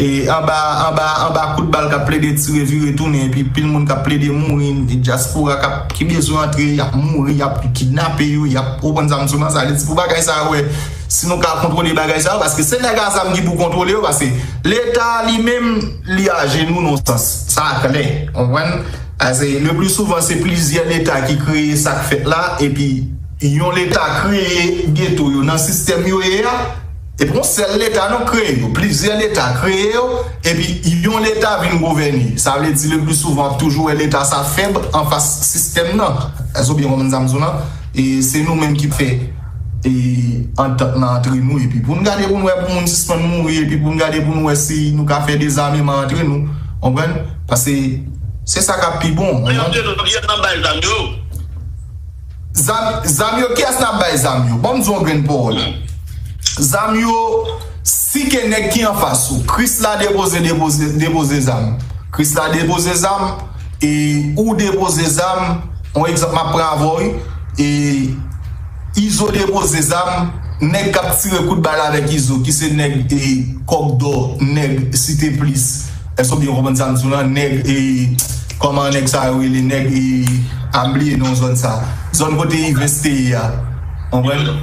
e anba, anba, anba kout bal k ap plede tire vire tounen, epi pil moun k ap plede mouri, dyaspora k ap, ki bezwen antre, y ap mouri, y ap kidnape yo, y ap, ou konprann sa m di w lan, sa vle di pou bagay sa yo, wè, si nou ka kontwole bagay sa yo, paske se nèg a zam ki pou kontwole yo, paske Leta li menm, li ajenou nan sans. Sa klè, w konprann? Paske le pli souvan, se plizyè Leta ki kreye sa k fèt la, epi yon Leta kreye geto yo nan sistèm yo ye a, epi yon sèl Leta non kreye yo, plizyè Leta kreye yo, epi yon Leta vin gouvène. Sa vle di, le pli souvan, w ap toujou wè Leta sa fèb anfas sistèm nan. Èske w byen konprann sa m di w lan? E se nou menm ki fè, e, antant lan antre nou, epi pou n gade pou n wè pou moun sispann mouri, epi pou n gade pou n wè si nou ka fè dezameman antre nou, w konprann? Paske se sa k ap pi bon, w konprann? Antre nou, kiyès k ap bay zam yo? Zam, zam yo, kiyès n ap bay zam yo? Ban m di w yon grenn pawòl. Zam yo, si ke nèg ki anfas ou, Krisla depoze, depoze, depoze zam. Krisla depoze zam, e ou depoze zam, yon egzanp m ap pran avè w, wi, e Izo depoze zam, nèg k ap tire kout bal avèk Izo, ki se nèg, e, Kòkdò, nèg Site Plis, èske w byen konprann sa m di w lan? Nèg, e, kòman nèg sa yo rele? Nèg, e, a m bliye non zòn sa. Zòn kote Yves te ye a. Konprann?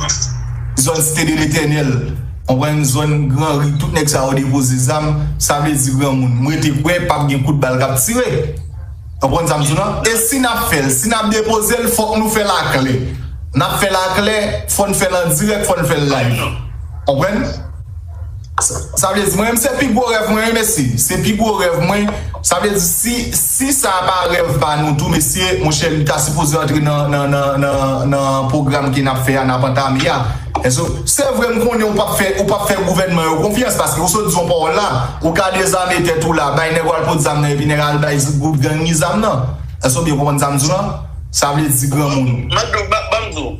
Zòn Site de Letènèl. Konprann? Zòn Gran Ri, tout nèg sa yo depoze zam. Sa vle di granmoun. M rete kwè p ap gen kout bal k ap tire. Konprann sa m di w lan? E si n ap fè l, si n ap depoze l, fòk nou fè l aklè. N ap fè l aklè, fò n fè l an dirèk, fò n fè l live. Konprann? Sa, sa vle di, mwen menm, se pi gwo rèv mwen, wi, mesye. Se pi gwo rèv mwen. Sa vle di, si, si sa pa rèv pa nou tou, mesye, monchè, li ta sipoze antre nan, nan, nan, nan, nan pwogram ke n ap fè a, n ap antame a. Èske, se vre, m konnen ou p ap fè, ou p ap fè gouvènman yo konfyans, paske ou sot di yon pawòl la, ou ka dezame tèt ou la, bay nèg yo al pot zam nan, epi nèg al bay gwoup gang li zam nan. Èske w byen konprann sa m di w lan? Sa vle di granmoun. Mèt Doug, ba, ban m di w.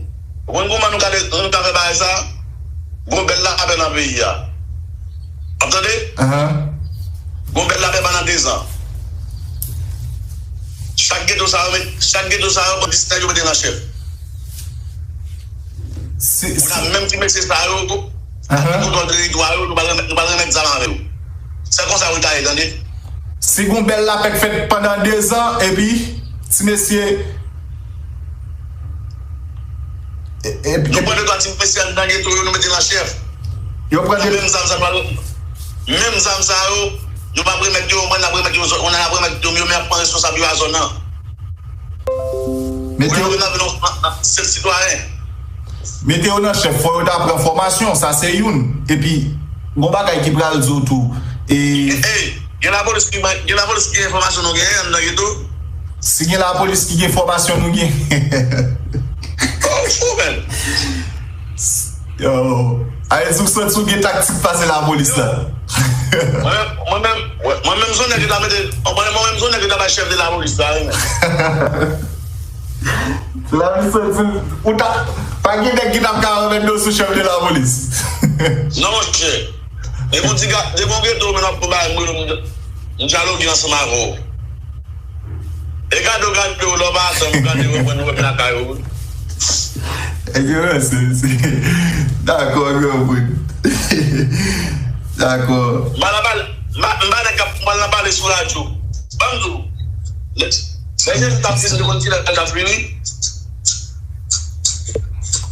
Ou konn kòman nou ka, nou ka fè bagay sa? Gon bèl lapè nan peyi a. W ap tande? Ahan. Gon bèl lapè pandan dezan. Chak geto sa yo met, chak geto sa yo pran dis nèg yo mete nan chèf. Si, si. Kounye a menm ti mesye sa yo, Ahan. Tout lòt teritwa yo, nou pral remèt, nou pral remèt zam avè yo. Se konsa yo ta ye, tande. Si gon bèl lapè k fèt pandan dezan, epi, ti mesye, e, e, Nou pran de twa ti mesye anndan geto yo, nou mete nan chèf. Yo pran de Menm zam sa yo, menm zam sa yo, yo p ap remèt yo, mwen n ap remèt yo, mwen n ap remèt yo, men y ap pran responsab yo a zòn nan. Mete yo nan sèl sitwayen. Mete yo nan chèf, fò yo ta pran fòmasyon, sa se youn. Epi, gon bagay ki pral di w tou. E, e, e, gen lapolis ki, gen lapolis ki gen enfòmasyon nou genyen anndan geto. Si gen lapolis ki gen fòmasyon nou gen. Oh, fou, men. Yo, a vle di w santi w gen taktik pase lapolis la. Mwen menm, mwen menm, mwen menm, se yon nèg ki ta mete, mwen menm, mwen menm, se yon nèg ki ta bay chèf de lapolis la, wi, men. Lapolis santi, ou ta, pa gen nèg ki t ap ka remèt do sou chèf de lapolis. Non, monchè. Depi w di ga-, depi w gen do, men w ap pran bagay, mwen, m, m dyaloge ansanm avè w. E gade w gade w lè w pa atann ou gade w pran nou wè lakay ou. Nèg yo ranse, mesye. Dakò, granmoun. Dakò. M pa nan pale, m pa, m pa nèg k ap, m pa nan pale sou radyo. Ban m di w. Lè, lè Jezi t ap vini, li konn kilè l t ap vini?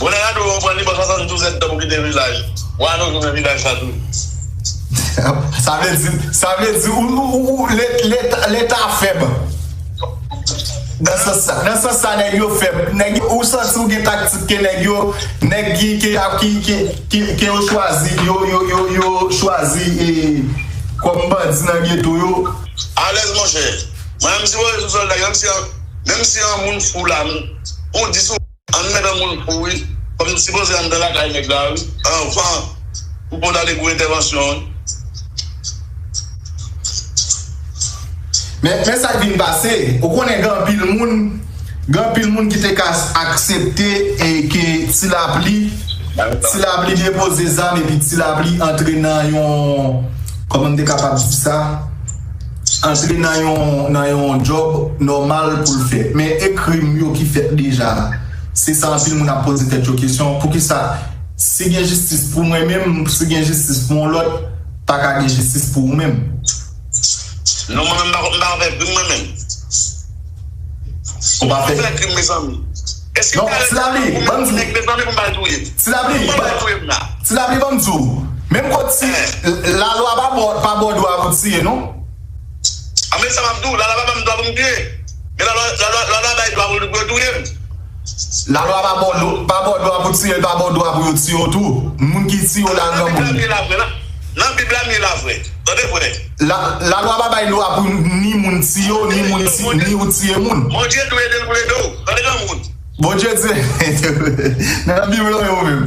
Bon, nèg la tou konprann li pran swasanndouz èdtan pou kite vilaj. W a nou jounen vilaj la tou. Sa vle di, sa vle di, ou, ou, ou, ou, Leta, Leta fèb. Nan sans sa, nan sans sa, nèg yo fèb. Nèg yo, ou santi ou gen taktik ke nèg yo, nèg ki, ki, ki, ki, ki, ke yo chwazi, yo, yo, yo, yo chwazi e, kòm bandi nan geto yo. Alèz, monchè. Mwen, menm si mwen sou sòlda, menm si, menm si yon moun fou la, ou di sou, ann met yon moun fou, wi. Kòm sipoze anndan lakay nèg la, wi. Anvan, pou pran ale pou entèvansyon, wi. Men, men sa k vin pase, ou konnen gen anpil moun, gen anpil moun ki te ka aksepte e ke Ti Lapli, Ti Lapli depoze zam epi Ti Lapli antre nan yon, kòman m te kapab di sa? Antre nan yon, nan yon djòb nòmal pou l fè. Men e krim yo ki fèt deja. Se sa anpil moun ap poze tèt yo kesyon. Poukisa, si gen jistis pou mwen menm, si gen jistis pou yon lòt, pa ka gen jistis pou ou menm? Non, mwen menm, m pa, m pa fè krim, mwen menm. Ou pa fè krim, mezanmi. Èske non, Ti Lapli, ban m di w. Nèg, mezanmi, pou m pa touye m. Ti Lapli, pou m pa touye m la. Ti Lapli, ban m di w. Menm kote, lalwa pa ba w, pa ba w dwa pou tiye, non? A, men sa m ap di w, lalwa pa ban m dwa pou m tiye. Men lalwa, lalwa, lalwa bay dwa pou, pou yo touye m. Lalwa pa ba w, pa ba w dwa pou tiye, pa ba w dwa pou yo tiye w tou. Moun ki tiye w la, granmoun. Nan Bib la, m ye la, frè. Nan Bib la, m ye la, frè. Tande, frè. La, lalwa pa bay dwa pou ni moun tiye w, ni moun ti-, ni ou tiye moun. Bondye tou ede l pou l ede w. Tande, granmoun. Bondye di, nan Bib la, yo menm.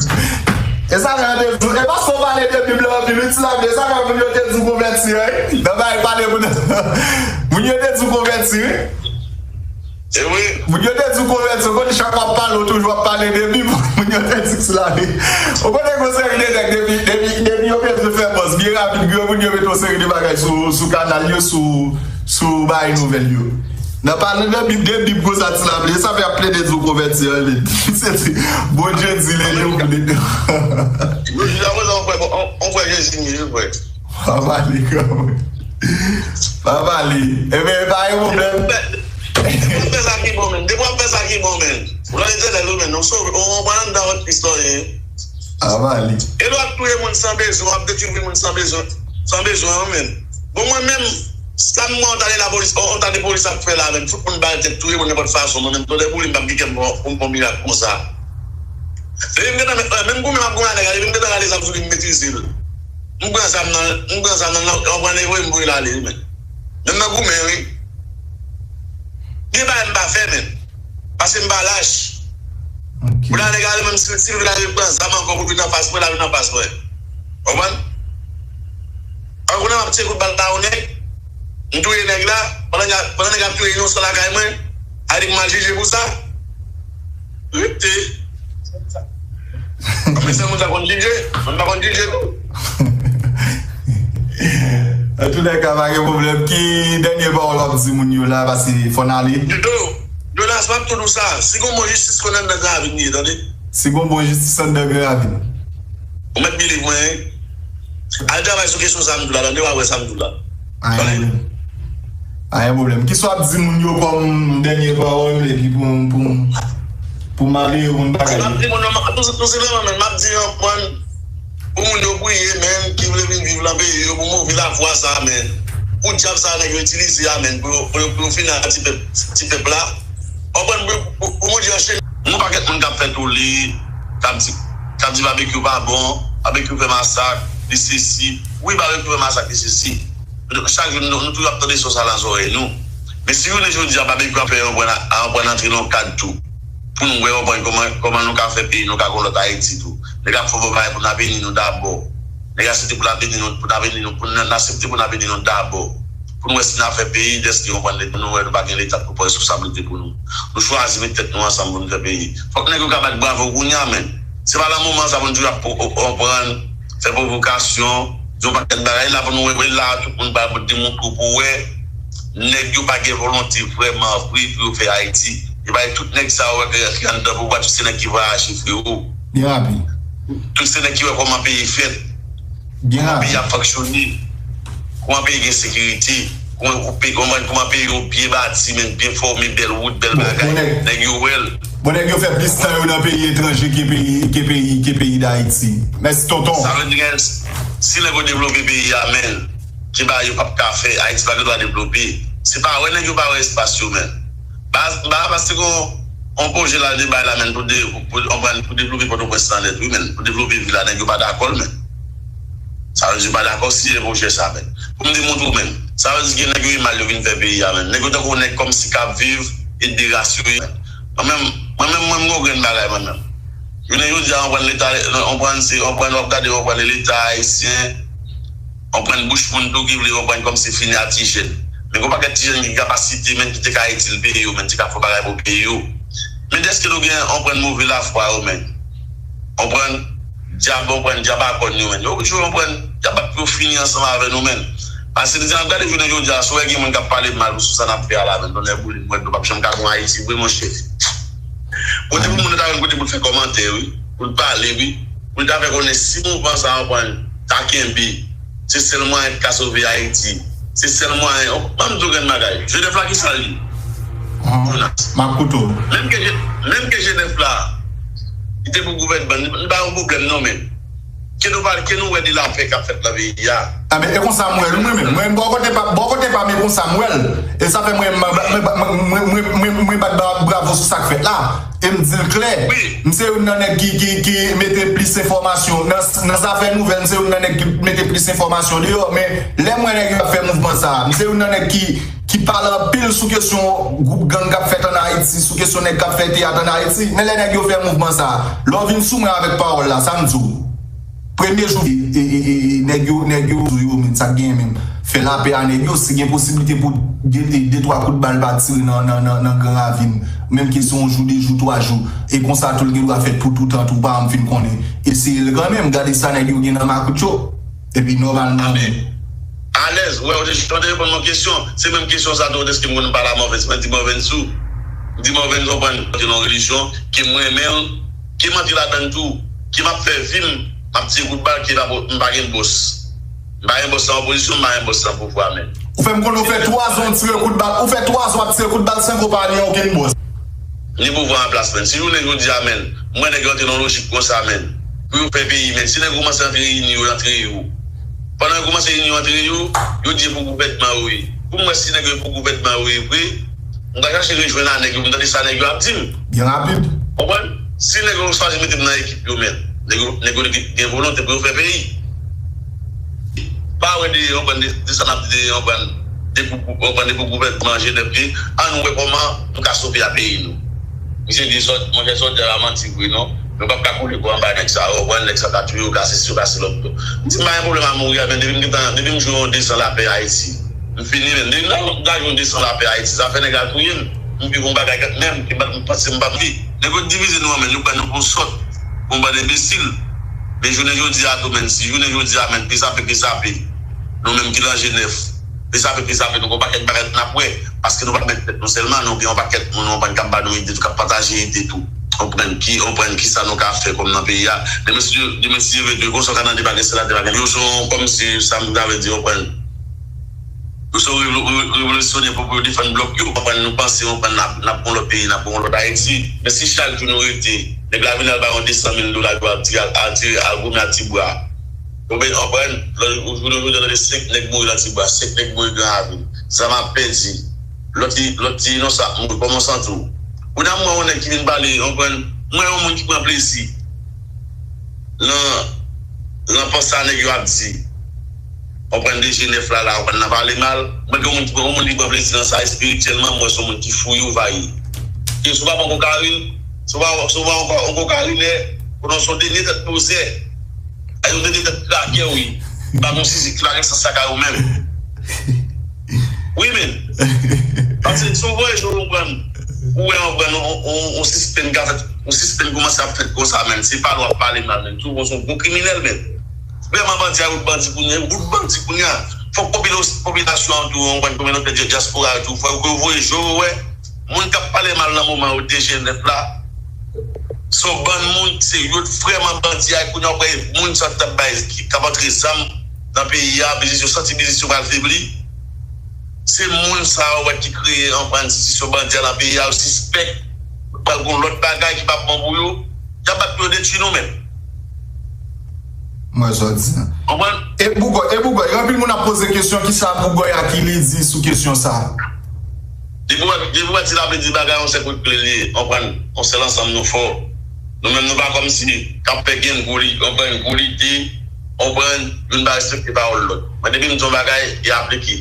E sa fè yo te di, e paske w pale de Bib la anpil, wi, Ti Lapli, e sa fè moun yo te di w konvèti, wi. Nan bay pale moun, moun yo te di w konvèti, wi. E wi. Moun yo te di w konvèti, w konn chak w ap pale, w toujou ap pale de Bib. Moun yo te di Ti Lapli. Ou konnen gon seri de nèg depi, depi, depi yo bezwen fè buzz byen rapid, granmoun yo mete yon seri de bagay sou, sou kanal yo, sou, sou bay nouvèl yo. Nan pale de Bib, de Bib konsa Ti Lapli, e sa fè y ap plede di w konvèti an liy. Se di, Bondye di l ede w pou l ede w. Jodi a prezan, on frè, on, on frè Jezi m ye, wi, frè. Pa pale, granmoun. Pa pale. Ebyen, pa gen pwoblèm. Depi w ap fè sa ki bon, men. Depi w ap fè sa ki bon, men. Ou nan Letènèl, ou, men. Ou sove, ou, ou pran anndan lòt istwa, wi. Avali. E lè w ap touye moun san bezwen, w ap detwi moun san bezwen, san bezwen, wi, men. Bon, mwen menm, sa m wè yon ta de lapolis, yon, yon ta de polis ap fè la, men. Fout moun ba l tèt, touye moun nenpòt fason, mwen menm, tande pou li, m p ap gen kè m pou, pou m fè yon mirak konsa. Depi m gentan, menm goumen m ap goumen a nèg la, depi m gentan gade zam sou li, m metrize l. M pran zam nan, m pran zam nan, l ap pran l voye m voye l ale, wi, men. Menm nan goumen, wi. Gen bagay m pa fè, men. Paske m pa lach. Ok. Pou la nèg ale, menm si, si l vin ale pran zam ankò pou l vin anfas mwen, l ap vin anfas mwen. Konprann? An konnen m ap tire kout bal ba yon nèg, m touye nèg la, pandan nèg la, pandan nèg la ap touye inosan lakay mwen, a di pou m al jije pou sa? Rete. Apre sa, moun sa konn jije, moun pa konn jije tou. Antoulèka, pa gen pwoblèm. Ki dènye pawòl w ap di moun yo la, paske fò n ale? Dodo, Jonas, m ap tou di w sa. Si gon bon jistis, konnen anndan Gran Ravin li ye, tande? Si gon bon jistis anndan Gran Ravin. Ou mèt believe mwen, wi. Al travay sou kesyon sa m di w la, tande, w a wè sa m di w la. Anyen pwoblèm. Anyen pwoblèm. Kisa w ap di moun yo kòm dènye pawòl, epi pou, pou, pou m ale, pou m bagay? M ap di moun yo, m ap, tou, tou senpleman, men, m ap di yo, konprann, pou moun yo priye, men, ki vle vin viv nan peyi yo, pou move lafwa sa, men. Pou dyab sa, nèg yo itilize a, men, pou yo, pou yo, pou yo fini ak ti pèp, ti pèp la. Konprann, pou, pou, pou Bondye anchene. Yon pakèt moun k ap fè tole, k ap di, k ap di Babekyou pa bon, Babekyou fè masak, li sesi. Wi, Babekyou fè masak, li sesi. Chak jou, nou, nou toujou ap tande son sa nan zòrèy nou. Men si jounen jodi a, Babekyou ap fè yon pran, yon pran antre nan kad tou. Pou nou wè, yon pran kòman, kòman nou ka fè peyi nou ka gon lòt Ayiti tou. Nèg ap fè bon bagay pou n avini nou dabò. Nèg aksepte pou n avini nou, pou n avini nou, pou n aksepte pou n avini nou dabò. Pou nou wè si n a fè peyi, dèske yon pran leta, nou wè nou pa gen leta pou pran responsablite pou nou. Nou chwazi met tèt nou ansanm pou nou fè peyi. Fòk nèg yo ka bat bravo kounye a, men. Se pa nan moman sa pou n toujou ap pran, fè pwovokasyon, di yon pakèt bagay la pou nou wè, wè la, tout moun ba bout di moun kou pou wè. Nèg yo pa gen volonte vrèman vre pou yo fè Ayiti. E bay tout nèg sa yo ki, ki anndan pouvwa, tout se nèg ki vwayaje, frero. Byen rapid. Tout se nèg ki wè kòman peyi fèt. Kòman peyi a ap fonksyone, kòman peyi gen sekirite, kòman, kòman, kòman peyi yo byen bati, men byen fòme, bèl wout, bèl bagay. Nèg yo wè l. Bon, nèg yo fè plis tan yo nan peyi etranje ke peyi, ke peyi, ke peyi Dayiti. Mèsi, tonton. Sa vle di, si nèg yo devlope peyi a, men, ki bagay yo p ap ka fè, Ayiti pa gen dwa devlope. Se pa wè nèg yo pa wè espas yo, men. Ba, ba, paske yon, yon pwojè la, de bay la, men, pou de, pou, pou, pou devlope Pòtoprens lan nèt, wi, men. Pou devlope vil la, nèg yo pa dakò l, men. Sa vle di yo pa dakò si e pwojè sa, men. Pou m demontre w, men. Sa vle di gen nèg yo e mal yo vin fè peyi a, men. Nèg yo tankou nèg kòmsi k ap viv e de ras yo ye, men. Mwen menm, mwen menm, mwen, m gon grenn bagay, mwen menm. Jounen jodi a, w konprann leta, w konprann se, w konprann w ap gade, w konprann leta ayisyen, w konprann bouch moun tou ki vle, w konprann kòmsi fini a ti jèn. Men gon pakèt ti jèn ki gen kapasite, men ki te ka itil peyi yo, men ki ka fè bagay pou peyi yo. Men dèske nou gen, w konprann move lafwa yo, men. W konprann? Dyab, w konprann, dyab a kòn yo, men. Yo jwe, w konprann, dyab ap yo fini ansanm avè nou, men. Paske deja n ap gade jounen jodi a, si w wè gen moun k ap pale mal sou sa n ap fè a la, men, tonnè boule m, mwen, nou p ap janm ka gon Ayiti vre, monchè. Kote pou moun nan ta jwenn kote pou l fè kòmantè, wi, pou l pale, wi, pou l ta fè konnen si mouvman sa a, w konprann, ta kenbe, se sèl mwayen ki ka sove Ayiti. Se sèl mwayen. Ban m di w grenn bagay. Jenèf la, ki sa l ye? Jonas. M ap koute w. Menm ke Je-, menm ke Jenèf la, li te pou gouvènman, li pa yon pwoblèm non, men. Ke nou pale, ke nou wè de lapè k ap fèt nan peyi a. A, men e konsa m wè l, mwen menm. Mwen, bò kote pa, bò kote pa m, e konsa m wè l. E sa fè mwen, mwen, mwen, mwen, mwen, mwen, mwen bat ba-, bravo sou sa k fèt la. E m di l klè, m se youn nan nèg ki, ki, ki mete plis enfòmasyon. Nan, nan zafè nouvèl, m se youn nan nèg ki mete plis enfòmasyon deyò. Men, lè m wè nèg yo ap fè mouvman sa a, m se youn nan nèg ki, ki pale anpil sou kesyon gwoup gang k ap fèt ann Ayiti, sou kesyon nèg k ap fè teyat ann Ayiti. Men lè nèg yo fè mouvman sa a, lè w vin sou mwen avèk pawòl la, sa m di w? Premye jou, e, e, e, e, nèg yo, nèg yo, yo, men, sa k genyen menm? Fè lapè a nèg yo, si gen posiblite pou de, de, de twa kout bal pa tire nan, nan, nan, nan Gran Ravin, menm ke se yon jou, de jou, twa jou, e konsa tou l gen dwa fèt pou toutan tou, pa janm fin konnen. Eseye l kanmenm, gade sa nèg yo gen nan makout yo. Epi nòmalman, men. Alèz, wè, ou te, ou te reponn mwen kesyon. Se menm kesyon sa tou, dèske m konn pale a Mòvens, mwen di Mòvens tou. M di Mòvens, w konprann, te nan yon relijyon, ke m renmen l, ke m antre ladan l tou, ke m ap fè vi m, m ap tire kout bal, ke m pa, m pa gen bòs. M pa gen bòs nan opozisyon, m pa gen bòs nan pouvwa, men. Ou fè m konnen ou fè twa zan w tire kout bal, ou fè twa zan w ap tire kout bal san ke w pa gen okenn bòs. Ni pouvwa an plas, men. Si jounen jodi a, men, m wè nèg yo antre nan lojik konsa, men, pou yo fè peyi, men, si nèg yo kòmanse antre ini yo, antre yo. Pandan yo kòmanse ini yo, antre yo, yo di e pou gouvènman yo ye. Pou m wè si nèg yo e pou gouvènman yo ye vre, m ka chache rejwenn a nèg yo, m tande sa nèg yo ap di m. Byen rapid. Konprann? Si nèg yo chwazi mete m nan ekip yo, men, nèg yo, nèg yo gen volonte pou yo fè peyi. Pa wè de, yon bann de, de sa n ap di, yon bann de pou, yon bann de pou gouvènman Jenèf li, ann wè kòman nou ka sove a peyi nou. Misye di sòt, monchè, sòt di a la manti vre non. Nou p ap ka koule kò anba nèg sa yo, wè nèg sa ka touye yo, kase si yo, kase lòt tou. M di m pa gen pwoblèm a mouri a, men depi m gentan, depi m jwe yon de san lapè Ayiti, m fini, men depi m ta jwe yon de san lapè Ayiti, sa fè nèg la touye m. M viv yon bagay kèk menm, ki bat m panse m p ap viv. Nèg yo divize nou an, men yo pran nou pou sòt, pou yon bann enbesil. Men jounen jodi a tou, men, si jounen jodi a, men, pesape, pesape, nou menm ki nan Jenèf, pesape, pesape, nou gon pakèt bagay n ap wè, paske nou pa mèt tèt nou sèlman, nou gen yon pakèt moun, yon bann k ap ba nou ide tou, k ap pataje ide tou. Konprann ki, konprann kisa nou ka fè kòm nan peyi a. Demen si, demen si Dye vle, konsa w ka nan de bagay, sèl a de bagay. Yo se yon, kòmsi, sa m ta vle di, konprann. Yo se revolo-, re-, revolisyonè pou, pou yo defann blòk yo. Konprann, nou panse, konprann, n ap, n ap gon lòt peyi, n ap gon lòt Ayiti. Men si chak jou nou rete, nèg la vin al bay yon de san mil dola, yo al tire, al, al tire, al goumen a ti bwa. Yo ben, konprann, lòt jou, nou jodi a tande senk nèg mouri nan ti bwa, senk nèg mouri Gran Ravin. Zam ap pèdi. Lòt ti, lòt ti inosan ap mouri. Kòman w santi w? Kounye a m wè yon nèg ki vin pale, konprann, m wè yon moun ki pran plezi nan, nan panse a nèg yo ap di. Konprann de Jenèf la, la, konprann nan pale mal. Mwen gen yon moun ki pran, yon moun ki pran plezi nan sa espirityèlman, m wè se yon moun ki fou yo va ye. Ke si w pa pran kokayin, si w pa, si w pa yon ko-, yon kokarinè, konnen w se yon dènye tèt pozè. A yon dènye tèt krakè, wi. Pa gon sizi ki pa gen sans lakay ou menm. Wi, men. Paske si w voye je w konprann, ou wè yon pran yon, yon, yon sispenn ka fèt, yon sispenn kòmanse ap fèt konsa, men. Se pa lwa ap pale mal, men. Tou, se yon gwo kriminèl, men. Vrèman, bandi a wout bandi kounye a, wout bandi kounye a. Fòk popila-, popilasyon an tou, yon pran kominote dya-, dyaspora yo tou, fòk yo voye je yo wè. Moun k ap pale mal nan moman yo, de Jenèf la, Se yon bann moun, se yo t vrèman bandi a, kounye a w wè moun sa t ap bay, ki, k ap antre zam nan peyi a, biznis yo, santi biznis yo pral febli. Se moun sa yo wè ki kreye, anprann, enstitisyon bandi a nan peyi a, yo sispèk pral gen yon lòt bagay ki p ap bon pou yo. Y ap bat pou yo detwi nou menm. Mwen sa w di an. Konprann? E Bougòy, e Bougòy, anpil moun ap poze kesyon, kisa Bougòy Akili di sou kesyon sa a? Depi w depi w di l ap di bagay, yon sèl kout kle l ye, konprann? Yon sèl ansanm nou fò. Nou menm nou pa kòmsi k ap fè gen gwo li, konprann, gwo lide, konprann, youn pa respekte pawòl lòt. Mwen depi m di yon bagay, e aplike.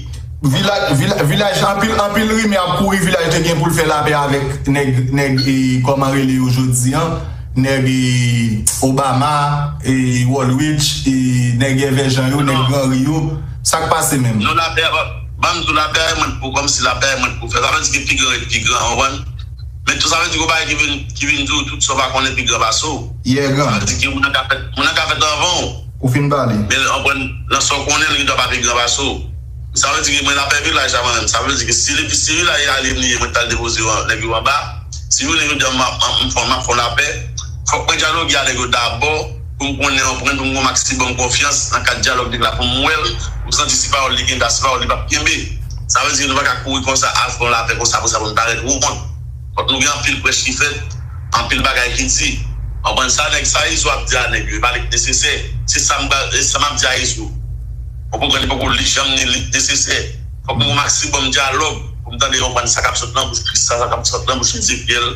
Vilaj, vilaj, vilaj, anpil, anpil rimè ap kouri, vilaj te gen pou l fè lapè avèk nèg, nèg, e, kòman rele yo jodi an, nèg, e, Obama, e, Woolrich, e, nèg Èvè Jan yo, nèg Granri yo. Sa k pase menm? Non, lapè, ban m di w, lapè a mwen pou, kòmsi lapè a mwen pou fè. Sa vle di ke pi gran ret pi gran, w konprann? Men tou sa vle di ke yon bagay ki vin, ki vin di w tout sa w pa konnen pi gran pase w. Yè, gran. Sa vle di ke moun nan ka fèt, moun nan ka fèt anvan w. Ou fin pale. Men anprann, nan sa w konnen, li dwa pa pi gran pase w. Sa vle di ke mwen lapè vilaj la mwen menm. Sa vle di ke si li, si vilaj la li ye, mwen t al depoze yo, nèg yo anba. Si jounen jodi a m ap, m ap, m ap fè yon lapè, fòk mwen dyaloge a nèg yo dabò pou m konnen, anprann, pou m gen yon maksimòm konfyans nan kad dyalòg nèg la pou m wè l, pou m santi si pawòl li kenbe, si pawòl li p ap kenbe. Sa vle di ke nou pa ka kouri konsa al fè yon lapè konsa pou sa pou n parèt wont. Fòk nou gen anpil prèch ki fèt, anpil bagay ki di. Konprann sa nèg sa Izo ap di a nèg yo, e pa li k nesesè. Se sa m pral, e sa m ap di a Izo. Ou konprann, li poko li janm ni li k nesesè. Fòk nou gen yon maksimòm dyalòg pou m tande, konprann, sa k ap sot nan bouch Christa, sa k ap sot nan bouch Ezekyèl,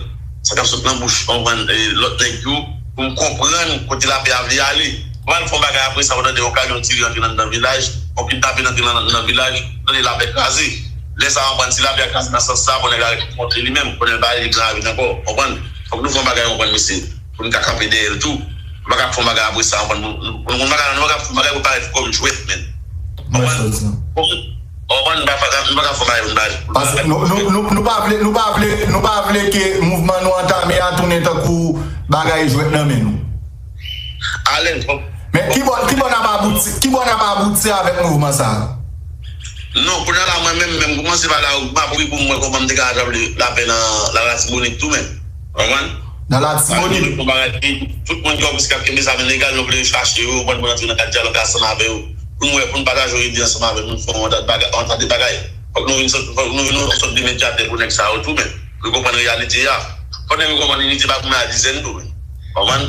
sa k ap sot nan bouch, konprann, e, lòt nèg yo, pou m konprann kote lapè a vle ale. Pral fè yon bagay apre sa, ou tande yon kamyon tire antre nan, nan vilaj, yon kidnapin antre nan, nan vilaj, ou tande lapè kraze. Lè sa a, konprann, si lapè a kraze nan sans sa, fò nèg la rekontre li menm, fò nèg la pa ale gran avit ankò, konprann? Fòk nou fè yon bagay, konprann, mesye, pou n ka kanpe dèyè l tou. Nou pa ka fè yon bagay apre sa, konprann? Nou, nou, nou pa ka, nou pa ka fè yon bagay pou parèt kòm jwèt, menn. Konprann? Konprann, nou pa, nou pa ka fè yon bagay pou n parèt. Paske nou, nou, nou, nou pa vle, nou pa vle, nou pa vle ke mouvman nou antame a tounen tankou bagay jwèt nan men nou. Alèz, bon. Men kibò, kibò n ap abouti, kibò n ap abouti avèk mouvman sa a? Non, kounye a la, mwen menm, menm kòmanse pale a Ogma pou li pou m wè kòman m te ka etabli lapè nan, nan Latibonit tou, menm. Konprann? Nan Latibonit. Tout moun ki wè ki ap kenbe zam ilegal, nou vle chache yo, konprann, pou n antre nan kad dyalòg ansanm avè yo. Pou n wè, pou n pataje yon ide ansanm avè yo, pou n fè yon entèt bagay, yon entèt de bagay. Fòk nou vin sot, fòk nou vin yon sòt de medyatè pou nèg sa yo tou, menm. Pou yo konprann reyalite a. Fòk nèg yo konprann inite pa goumen a dizèn tou, menm. Konprann?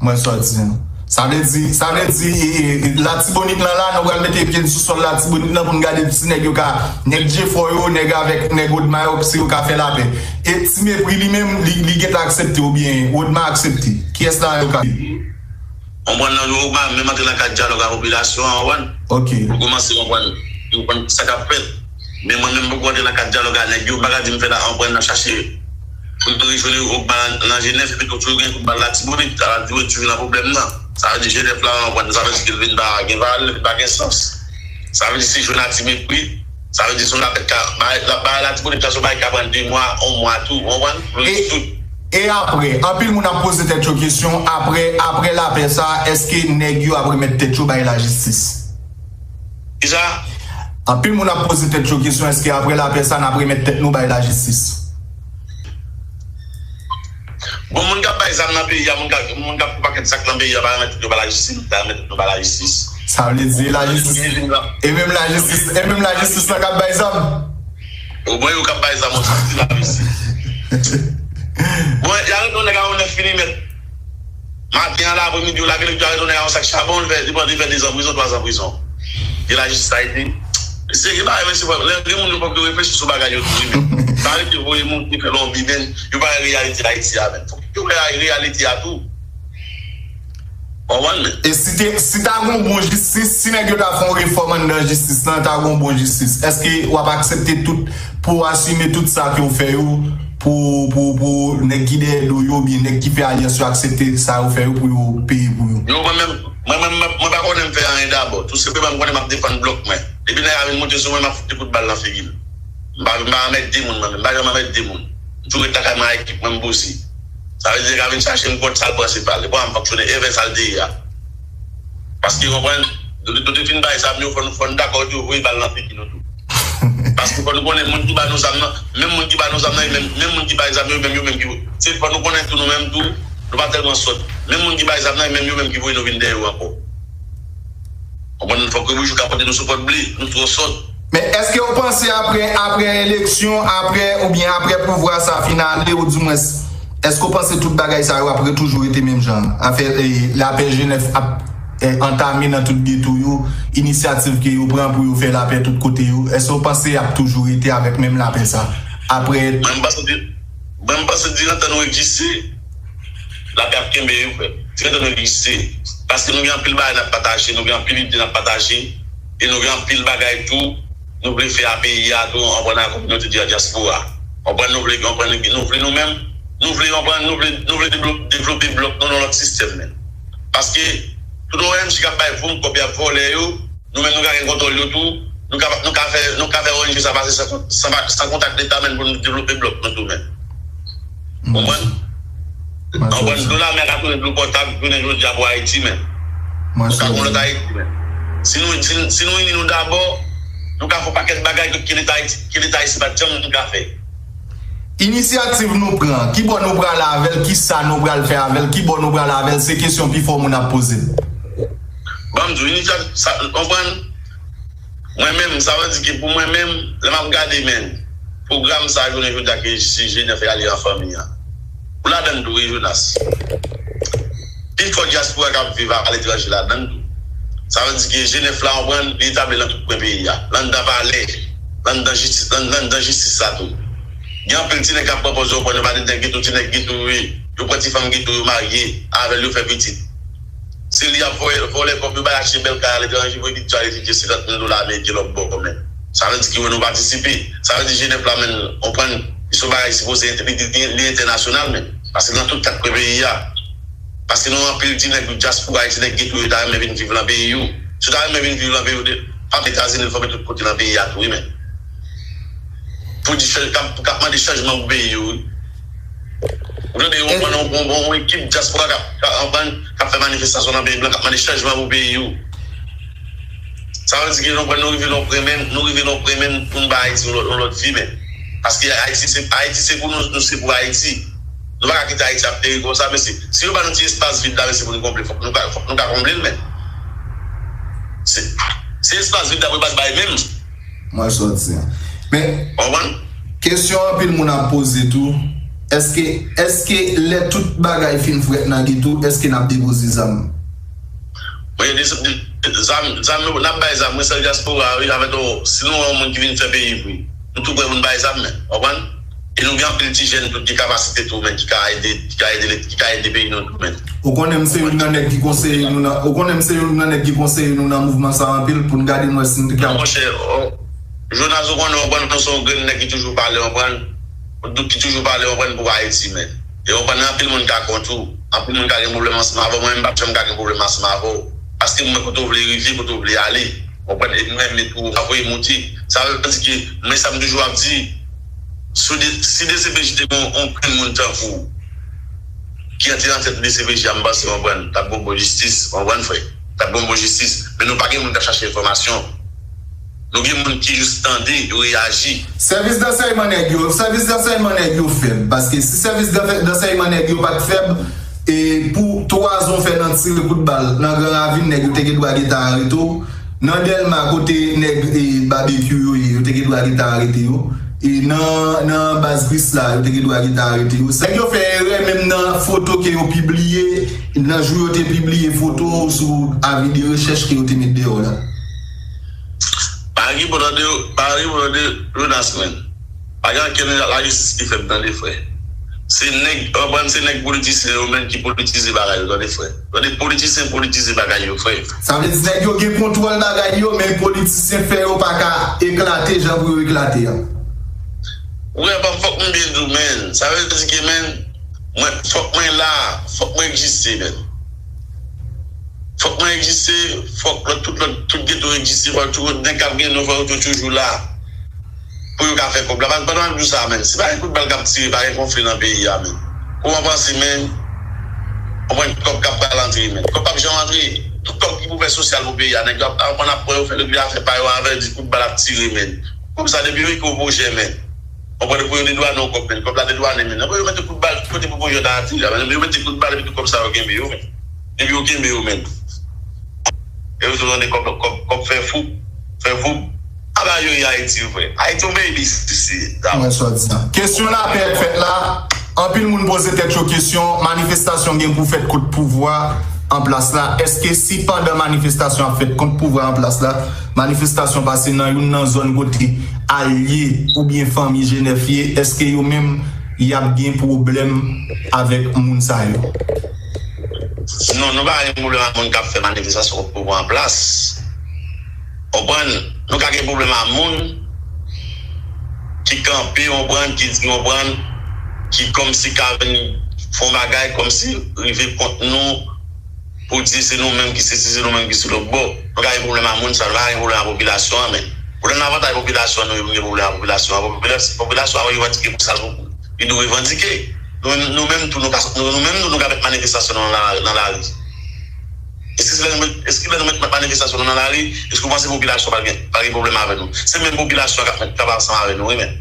Mwen sòti. Sa vle di, sa vle di, e, e, Latibonit lan la, nou pral mete pye n sou sòl Latibonit lan pou n gade si nèg yo ka, nèg Jefò yo, nèg avèk, nèg Odma yo, si yo ka fè lapè. E Ti Mepri li menm, li, li gentan aksepte oubyen Odma aksepte? Kiyès nan yo ka? Konprann nan yo, Odma menm antre nan kad dyalòg a popilasyon an, konprann? Ok. Pou kòmanse konprann, konprann sa k ap fèt. Men mwen menm, m poko antre nan kad dyalòg a nèg yo, m pa ka di m fè la, konprann, nan chache pou nou rejwenn Ogma nan Jenèf, epi tou toujou gen kout bal Latibonit, sa vle di wi toujou nan pwoblèm nan. Sa vle di Jenèf la, konprann, sa vle di ke l vin pa gen valè, l vin pa gen sans. Sa vle di si jwenn a Ti Mepri, sa vle di se yon lapè k ka, bagay, bagay Latibonit la se yon bagay k ka pran de mwa, yon mwa tou, ou konprann, pou l rezoud. E apre, anpil moun ap poze tèt yo kesyon, apre, apre lapè sa, èske nèg yo ap remèt tèt yo bay lajistis? Kisa? Anpil moun ap poze tèt yo kesyon, èske apre lapè sa, n ap remèt tèt nou bay lajistis? Bon, moun k ap bay zam nan peyi a, moun k ap, moun k ap fè pakèt zak nan peyi a, pa remèt tèt yo bay lajistis, nou ta remèt tèt nou bay lajistis. Sa vle di, lajistis, e menm lajistis, e menm lajistis lan k ap bay zam? Bon, yo k ap bay zam, ou santi lajistis. Bon, y a retounen a yon nèf milimèt. Maten an la, apremidi, yo lage l, yo arete yon nèg a yon sak chabon, li fè, li pran, li fè dezan prizon, twazan prizon. Gen lajistis Ayiti. Serye bagay, mesye, frè. Lè gen moun yo fòk yo reflechi sou bagay yo tou, wi, men. Pa rete voye moun ki fè lonbi, men, yo pa wè reyalite Ayiti a, men. Fòk yo wè reyalite a tou. Konprann, men. E si te, si ta gen yon bon jistis, si nèg yo ta fè yon refòm anndan jistis lan, ta gen yon bon jistis, èske w ap aksepte tout, pou w asime tout sa ke w fè yo, pou, pou, pou nèg ki dèyè do yo, oubyen nèg ki fè alyans yo aksepte sa yo fè yo pou yo peye pou yo? Non, mwen menm, mwen menm, mwen, mwen pa konnen m fè anyen dabò. Tou senpleman, m konnen m ap defann blòk mwen. Depi nèg la vin monte sou mwen, m ap fout li kout bal nan figi l. M pa, m pa anmède moun, mwen menm. M pa janm anmède moun. M toujou ret lakay mwen ak ekip mwen, m bose. Sa vle di, nèg la vin chache m kont sa l panse pa l. E pou m fonksyone, e vè sa l te ye a. Paske, konprann, nou, nou te fin bay zam yo, fò nou, fò nou dakò yo voye bal nan figi nou tou. Paske fò nou konnen moun ki ba nou zam nan, menm moun ki ba nou zam nan, e menm, menm moun ki bay zam yo, menm yo menm ki. Se fò nou konnen tou nou menm tou, nou pa tèlman sòt. Menm moun ki bay zam nan, e menm yo menm ki voye nou vin dèyè yo ankò. Konprann, fòk Rebouchou ka pote nou sou pòt ble, nou twò sòt. Men èske w panse apre, apre eleksyon, apre, oubyen apre pouvwa sa fin ale, oudimwens, èske w panse tout bagay sa yo ap re-, toujou rete menm jan? Afè, e, lapè Jenèf ap, e, antame nan tout geto yo, inisyativ ke yo pran pou yo fè lapè tout kote yo, èske w panse y ap toujou rete avèk menm lapè sa? Apre. Mwen, m panse di, mwen, m panse dirantan nou egziste, lapè ap kenbe wi, frè. Dirantan nou egziste. Paske nou gen anpil bagay n ap pataje, nou gen anpil ide n ap pataje, e nou gen anpil bagay tou nou vle fè a peyi a tou, anprann a kominote dya-, dyaspora. Anprann nou vle, anprann nou vle nou menm, nou vle, anprann nou vle, nou vle devlo-, devlope blòk nou nan lòt sistèm menm. Paske tout O N G k ap bay voum kòb y ap vòlè yo, nou menm nou ka gen kontwòl yo tou, nou ka, nou ka fè, nou ka fè O N G sa pase san, san, san kontak Leta menm pou nou devlope blòk nou tou menm. Konprann? Anprann, dlo lamè ka tounen dlo potab jounen jodi a pou Ayiti menm. Nou ka gon lòt Ayiti menm. Si nou, si, si nou ini nou dabò, nou ka fè yon pakèt bagay ke, ke Leta Ayiti, ke Leta Ayiti pa t janm ka fè. Inisyativ nou pran, ki bò nou pral avè l, ki sa nou pral fè avè l, ki bò nou pral avè l, se kesyon pifò moun ap poze m. Ban m di w, inisyativ, sa, konprann? Mwen menm, sa vle di ke pou mwen menm, lè m ap gade, men, pwogram sa a jounen jodi a ke si Jenèf ale an fanmi an. Ou ladann tou, wi, Jonas. Pifò dyaspora k ap viv aletranje ladann tou. Sa vle di ke Jenèf la, w konprann, li etabli nan tout kwen peyi a. Anndan palè, anndan jistis, ann-, anndan jistis la tou. Gen anpil ti nèg k ap pran pòz yo, konn yo pa de nèg geto, ti nèg geto yo ye. Yo pran ti fanm geto, yo marye avè l, yo fè pitit. Se li ap vòlè, vòlè kòb yo bay achte bèl kay aletranje, voye pitit yo al etidye senkant mil dola ameriken lòt bò menm. Sa vle di ke wè nou patisipe. Sa vle di Jenèf la menm, konprann, li se yon bagay sipoze li, li, li entènasyonal menm. Paske nan tout kat kwen peyi a. Paske nou anpil ti nèg dyaspora, ti nèg geto yo ta renmen vin viv lan peyi yo. Si yo ta renmen vin viv lan peyi yo, de, fòme Etazini, fòme tout kote lan peyi a tou, wi, men. Pou di chanj-, k ap, k ap mande chanjman pou peyi yo, wi. Ou tande yon, yon, yon, yon, yon ekip dyaspora k ap, k ap, k ap fè manifestasyon nan peyi blan, k ap mande chanjman pou peyi yo. Sa vle di ke nou, nou rive nan yon pwen menm, nou rive nan yon pwen menm pou n ba Ayiti yon lòt, yon lòt vi, men. Paske Ayiti se, Ayiti se pou nou, nou se pou Ayiti. Nou pa ka kite Ayiti ap peri konsa, mesye. Si yo ba nou ti espas vid la, mesye, pou nou konble, fòk nou ka, fòk nou ka konble l, men. Se, se espas vid la pou yo pa t bay menm. Mwen sòti. Men, kesyon anpil moun ap poze tou, èske, èske lè tout bagay fin frèt nan geto, èske n ap depoze zam? Mwen, de, de, zam, zam yo, n ap bay zam, wi, sèl dyaspora, wi, avèk, o, si nou wè yon moun ki vin fè peyi vre, nou tou prè pou n bay zam, men, w konprann? E nou gen anpil ti jèn tou ki kapasite tou, men, ki ka ede, ki ka ede, ki ka ede peyi nou tou, men. Ou konnen m se youn nan nèg ki konseye nou nan, ou konnen m se youn nan nèg ki konseye nou nan mouvman sa anpil pou n gade n wè si n te ka. Monchè, o, Jonas, ou konnen, w konprann, nou se yon grenn nèg ki toujou pale, w konprann, ki toujou pale, w konprann, pou Ayiti, men. E w konprann, anpil moun ka kont ou, anpil moun ka gen pwoblèm ansanm avè w, mwen menm m p ap janm ka gen pwoblèm ansanm avè w. Paske m wè kote w vle rive, kote w vle ale. W konprann, e m renmen tou, w ap voye monte. Sa vle di ke, men sa m toujou ap di, si de, si D C P J te gen yon, yon grenn moun tankou w, ki antre nan tèt D C P J a, m panse, w konprann, t ap gen yon bon jistis, w konprann, frè? T ap gen yon bon jistis. Men nou pa gen moun k ap chache enfòmasyon. Nou gen moun ki jis tande, yo reyaji. Sèvis dansèyman nèg yo, sèvis dansèyman nèg yo fèb. Paske si sèvis dan-, dansèyman nèg yo pa t fèb, e pou twa zon fè nan tire kout bal nan Gran Ravin, nèg yo te gen dwa gentan arete w. Nan Dèlma, kote nèg, e, Babekyou yo ye, yo te gen dwa gentan arete yo. E nan, nan baz Krisla, yo te gen dwa gentan arete yo. Nèg yo fè erè menm nan foto ke yo pibliye, nan jou yo te pibliye foto sou avi de rechèch ke yo te met deyò la. Pa gen pwoblèm de, pa gen pwoblèm de Jonas, men. Pa gen ankenn lajistis ki fèb, tande, frè. Se nèg, w konprann, se nèg politisyen yo menm ki politize bagay yo, tande, frè. Tande, politisyen politize bagay yo, frè. Sa vle di nèg yo gen kontwòl bagay yo, men politisyen fè yo pa ka eklate jan pou yo eklate a. Ou wè, pa fòk m byen di w, men. Sa vle di ke, men, mwen, fòk mwen la, fòk mwen egziste, men. Fòk mwen egziste, fòk lòt, tout lòt, tout geto egziste, fòk tout nèg k ap gen nou, fòk yo toujou la. Pou yo ka fè kòb la. Pandan m ap di w sa, men, si pa gen kout bal k ap tire, pa gen konfli nan peyi a, men. Kòman w panse, men, w konprann, kòb k ap pral antre, men? Kòb p ap janm antre. Tout kòb ki pou fè sosyal pou peyi a, nèg yo ap, ap, ap pran yo fè regle afè pa yo avè di kout bal ap tire, men. kòb sa depi yo ekri yon pwojè, men. Ou konprann, pou yo dedwannen yon kòb, men. Kòb la dedwannen, men. Apre yo mete kout bal, kote pou pwojè ta atire, men. Yo mete kout bal, epi tout kòb sa yo kenbe yo, men. Depi yo kenbe yo, men. E yo toujou tande kòb, kòb, kòb fè fou, fè fou. Aba yo ye Ayiti, frè. Ayiti yon peyi biznis li ye. Mwen sòti. Kesyon lapè k fèt la, anpil moun poze tèt yo kesyon, manifestasyon gen pou fèt kont pouvwa an plas la. Èske si pandan manifestasyon ap fèt kont pouvwa an plas la, manifestasyon pase nan youn nan zòn kote alye oubyen fanmi Jenèf ye, èske yo menm y ap gen pwoblèm avèk moun sa yo? Non, nou pa gen pwoblèm ak moun k ap fè manifestasyon kont pouvwa an plas. Konprann? Nou ka gen pwoblèm ak moun ki kanpe, konprann, ki di, konprann, ki kòmsi ka vin fè yon bagay, kòmsi rive kont nou, pou di se nou menm ki sesi, se nou menm ki sou lòt bò. Nou ka gen pwoblèm ak moun sa, nou pa ka gen pwoblèm ak popilasyon an, men. Pwoblèm nan avantaj popilasyon an, nou, nou gen pwoblèm ak popilasyon an. Popilasyon, popilasyon an revandike pou sa l, li dwe revandike. Nou, nou menm tou, nou ka, nou, nou menm tou, nou ka met manifestasyon nou nan la, nan lari. Èske lè nou met, èske lè nou met manifestasyon nou nan lari, èske w panse popilasyon pa gen, pa gen pwoblèm avè nou? Se menm popilasyon an k ap met, k ap ansanm avè nou, wi, men.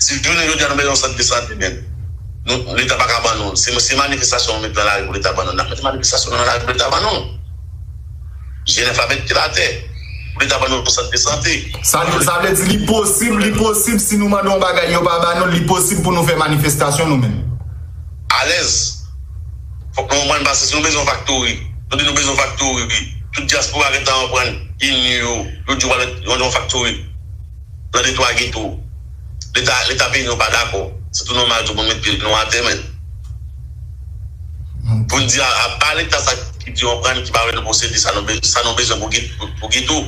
Si jounen jodi a nou bezwen yon sant de sante, men, nou, Leta pa ka ban nou. Se, se manifestasyon nou met nan lari pou Leta ban nou. N ap met manifestasyon nou nan lari pou Leta ban nou. Jenèf la met pye l atè pou Leta ban nou yon sant de sante. Sa, sa vle di li posib, li posib si nou mande yon bagay, yo pa ba nou, li posib pou nou fè manifestasyon nou menm. Alèz. Fòk nou konprann, paske si nou bezwen yon faktori, nou di nou bezwen yon faktori, tout dyaspora gentan konprann, ini yo, yo di yo pral yon, yon faktori nan detwa geto. Leta, Leta peyi nou pa dakò. Se tou nòmal tou pou nou met pye nou atè, men. Pou n di a, a pa Leta sa ki di konprann, ki pa vle nou posede sa nou be-, sa nou bezwen pou ge-, pou, pou geto.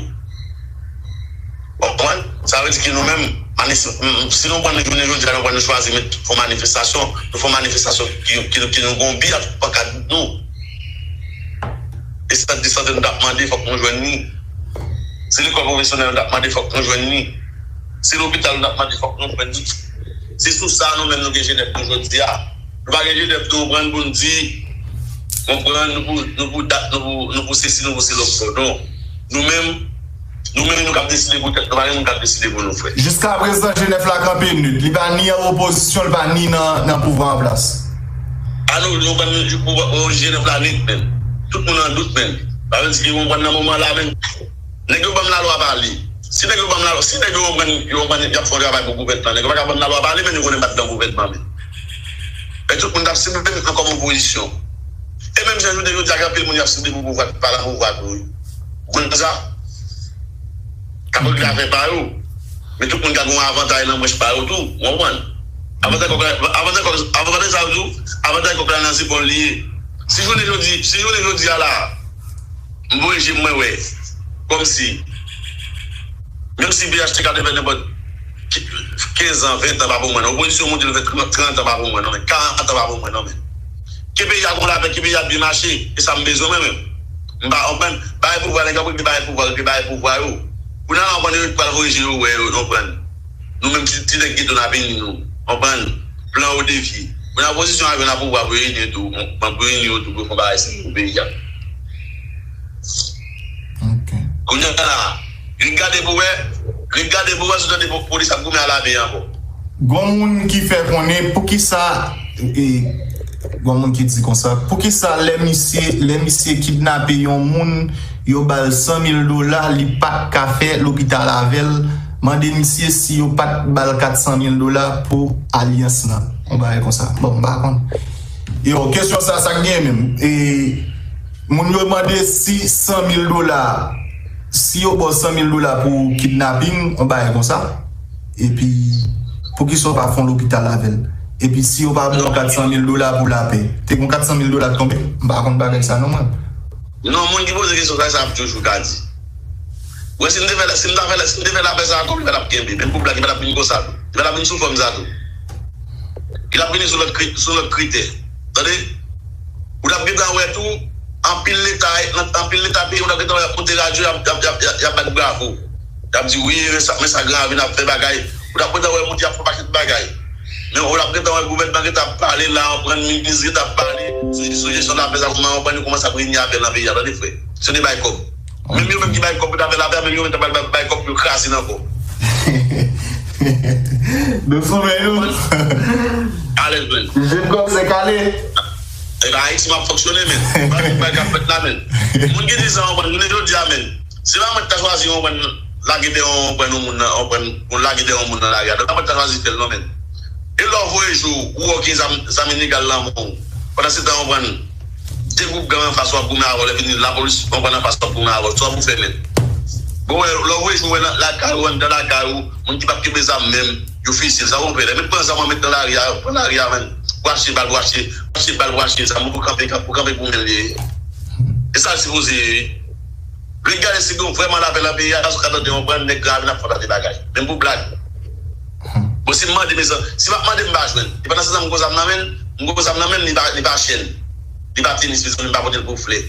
Ou konprann? Sa vle di ke nou menm, manis-, m-, m-, si nou pran jounen jodi a, nou pran nou chwazi met fè manifestasyon, nou fè manifestasyon ki, ki, ki nou gen yon bi ak pankad nou. E sant de sante nou t ap mande, fòk nou jwenn li. Se lekòl pwofesyonèl nou t ap mande, fòk nou jwenn li. Se lopital nou t ap mande, fòk nou jwenn li. Se sou sa nou menm nou gen Jenèf nou jodi a. Nou pa gen Jenèf nou pran pou n di, nou pran, nou pou, nou pou dat, nou pou, nou pou sesi, nou pou se lòt bò. Non. Nou menm, nou menm nou k ap deside pou tèt nou, pa gen moun k ap deside pou nou, frè. Jiskaprezan, Jenèf la kanpe nit. Li pa ni an opozisyon, li pa ni nan, nan pouvwa an plas. A nou, nou pran pou, pou Jenèf la nit, menm. Tout moun an dout, menm. Pa vle di ke yo konprann nan moman la, menm. Nèg yo ban m lalwa pale. Si nèg yo ban m lalwa, si nèg yo konprann, yo konprann y ap fè yon travay pou gouvènman, nèg yo pa ka ban m lalwa pale, men yo konnen m pa t nan gouvènman, men. Men tout moun t ap sible m kòm opozisyon. E menm jan jounen jodi a, gen anpil moun y ap sible pou pouvwa, pa nan pouvwa tou, wi. Ou konn sa? K ap regle afè pa yo. Men tout moun ka gen yon avantaj nan branch pa yo tou, ou konprann? Avantaj kòk la, avantaj kòk, avantaj sa yo tou, avantaj kòk la nan zepòl li ye. Si jounen jodi, si jounen jodi a la, m voye je m mwen wè, kòmsi, menm si B H T K te fè nenpòt kenz an, ven an pa pou mwen, non. Opozisyon monte, l fè trant, trant an pa pou mwen, non, men karant an pa pou mwen, non, men. Ke peyi a gon lapè, ke peyi a byen mache, e sa m bezwen mwen menm. M pa konprann, bay pouvwa, nèg yo ap regle bay pouvwa, regle bay pouvwa yo. Kounye a la, konprann, yo pral voye je yo wè yo, konprann. Nou menm ti, ti nèg geto n ap ini nou, konprann. Plan yo devye. Kounye a opozisyon a jwenn nan pouvwa pou yo ini yo tou, pou yo ini yo tou, pou yo fè yon bagay serye pou peyi a. Ok. Kounye a la, ret gade pou wè, ret gade pou wè si w tande po-, polis ap goumen a lame ankò. Gon moun ki fè konnen poukisa, e, gon moun ki di konsa, poukisa lè misye, lè misye kidnape yon moun, yo ba l san mil dola, li pa t ka fè lopital avè l, mande misye si yo pa t ba l kat san mil dola pou alyans lan. Yon bagay konsa. Bon, m pa konn. Yo, kesyon sa, sa k gen menm? E, moun yo mande si san mil dola, si yo ba w san mil dola pou kidnaping, yon bagay konsa. Epi, poukisa w pa fè yon lopital avè l? Epi, si yo pa ba w kat san mil dola pou lapè, te gon kat san mil dola k tonbe? M pa konn bagay sa non, mwen. Non, moun ki poze kesyon sa, sa ap toujou ka di. Ou wè, si m te fè, si m ta fè, si m te fè lapè sa a, kòb li pa t ap kenbe. Menm kòb la, li pa t ap vin konsa tou. Li pa t ap vin sou fòm sa tou. Li t ap vini sou lòt kri-, sou lòt kritè. Tande? Ou t ap gentan wè tou, anpil leta, anpil leta peyi, ou t ap gentan wè y ap monte radyo, y ap, y ap, y ap, y ap, y ap bat bravo. Y ap di, wi, men sa, men sa Gran Ravin ap fè bagay. Ou t ap gentan wè moun ki ap fè yon pakèt bagay. Men ou t ap gentan wè gouvènman gentan ap pale la, ou pran minis gentan ap pale sou, sou jesyon lapè sa, kòman ou pran yo kòmanse ap reyini avè l nan peyi a, tande frè. Se de bay kòb. Menm yo menm ki bay kòb pou ta fè lapè a, menm yo menm ta pral bay, bay kòb pou yo kraze l ankò. Dous ou men nou. Alèz men. Jwenn kòb se kale. E pa Ayiti m ap fonksyone men. Pa gen bagay k ap fèt la men. Moun ki di sa, w konprann, jounen jodi a men. Se pa mwen ki ta chwazi, w konprann, lage dèyè yon, w konprann, yon moun nan, w konprann, pou lage dèyè yon moun nan lari a. Donk, pa mwen ki ta chwazi fè l non men. E lè w voye jou, ou wè w gen zam, zam ilegal nan men w. Pandan se tan, w konprann, de gwoup gang anfas w ap goumen avè w, lè fini, lapolis w konprann anfas w ap goumen avè w. Sa w pou fè men. Bon, wè, lè w voye jou, w wè nan lakay ou, anndan lakay ou, moun ki p ap kenbe zam menm, yo fiziye l. Sa w pou fè? Lè met pran zam ou met nan lari a, pran lari a, menm. Pou achte bal, pou achte, achte bal, pou achte zam, ou kanpe, ou kanpe pou men l ye. E sa l sipoze ye. Ret gade si gen vrèman lapè nan peyi a, paske w ka tande yon bann nèg ravin ap fè yon pakèt bagay. Menm pou blag. Bon, si m mande, mezanmi, si m ap mande, m pa jwenn. E pandan se tan, m gon zam nan men l, m gon zam nan men l, li pa, li pa chèn. Li pa tenis, mezanmi, m pa pote l pou flè.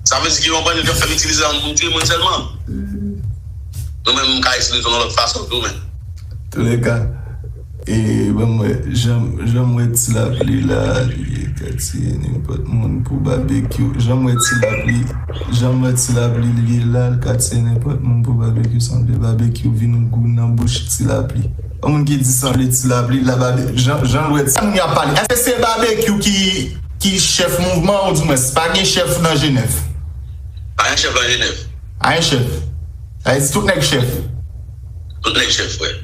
Sa vle di ki yon bann nèg ap fè m itilize zam pou m tiye moun sèlman. Nou menm, m ka eksplike yon lòt fason tou, men. Toulèka, e, ban m wè, jan, jan m wè Ti Lapli la, li ka tiye nenpòt moun pou babekyou. Jan m wè Ti Lapli, jan m wè Ti Lapli, li ye la, li ka tiye nenpòt moun pou babekyou. Sanble babekyou vin gou nan bouch Ti Lapli. Yon moun ki di sanble Ti Lapli, la babe, jan, jan l wè Ti Lapli ap pale. Èske se babekyou ki, ki chèf mouvman, oudimwens, pa gen chèf nan Jenèf? Pa gen chèf nan Jenèf. Pa gen chèf. Sa vle di tout nèg chèf. Tout nèg chèf, frè.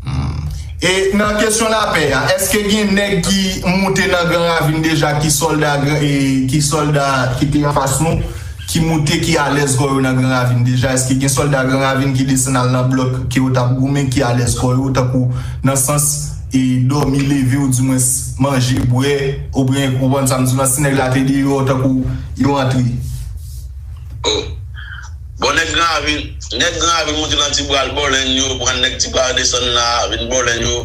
Hmm. E nan kesyon lapè a, èske gen nèg ki moute nan Gran Ravin deja, ki sòlda, gran- e, ki sòlda ki te anfas nou, ki moute, ki alèz kò yo nan Gran Ravin deja? Èske gen sòlda Gran Ravin ki desann al nan blòk ke yo t ap goumen, ki alèz kò yo, tankou nan sans, e, dòmi, leve, oudimwens manje, bwè, oubyen, ou konprann sa m di w lan, si nèg la te deyò, tankou yo antre? Oh. Bon, nèg Gran Ravin, nèg Gran Ravin moute nan Ti Bwa al Bòlèn yo, pran nèg Ti Bwa desann la, vin Bòlèn yo.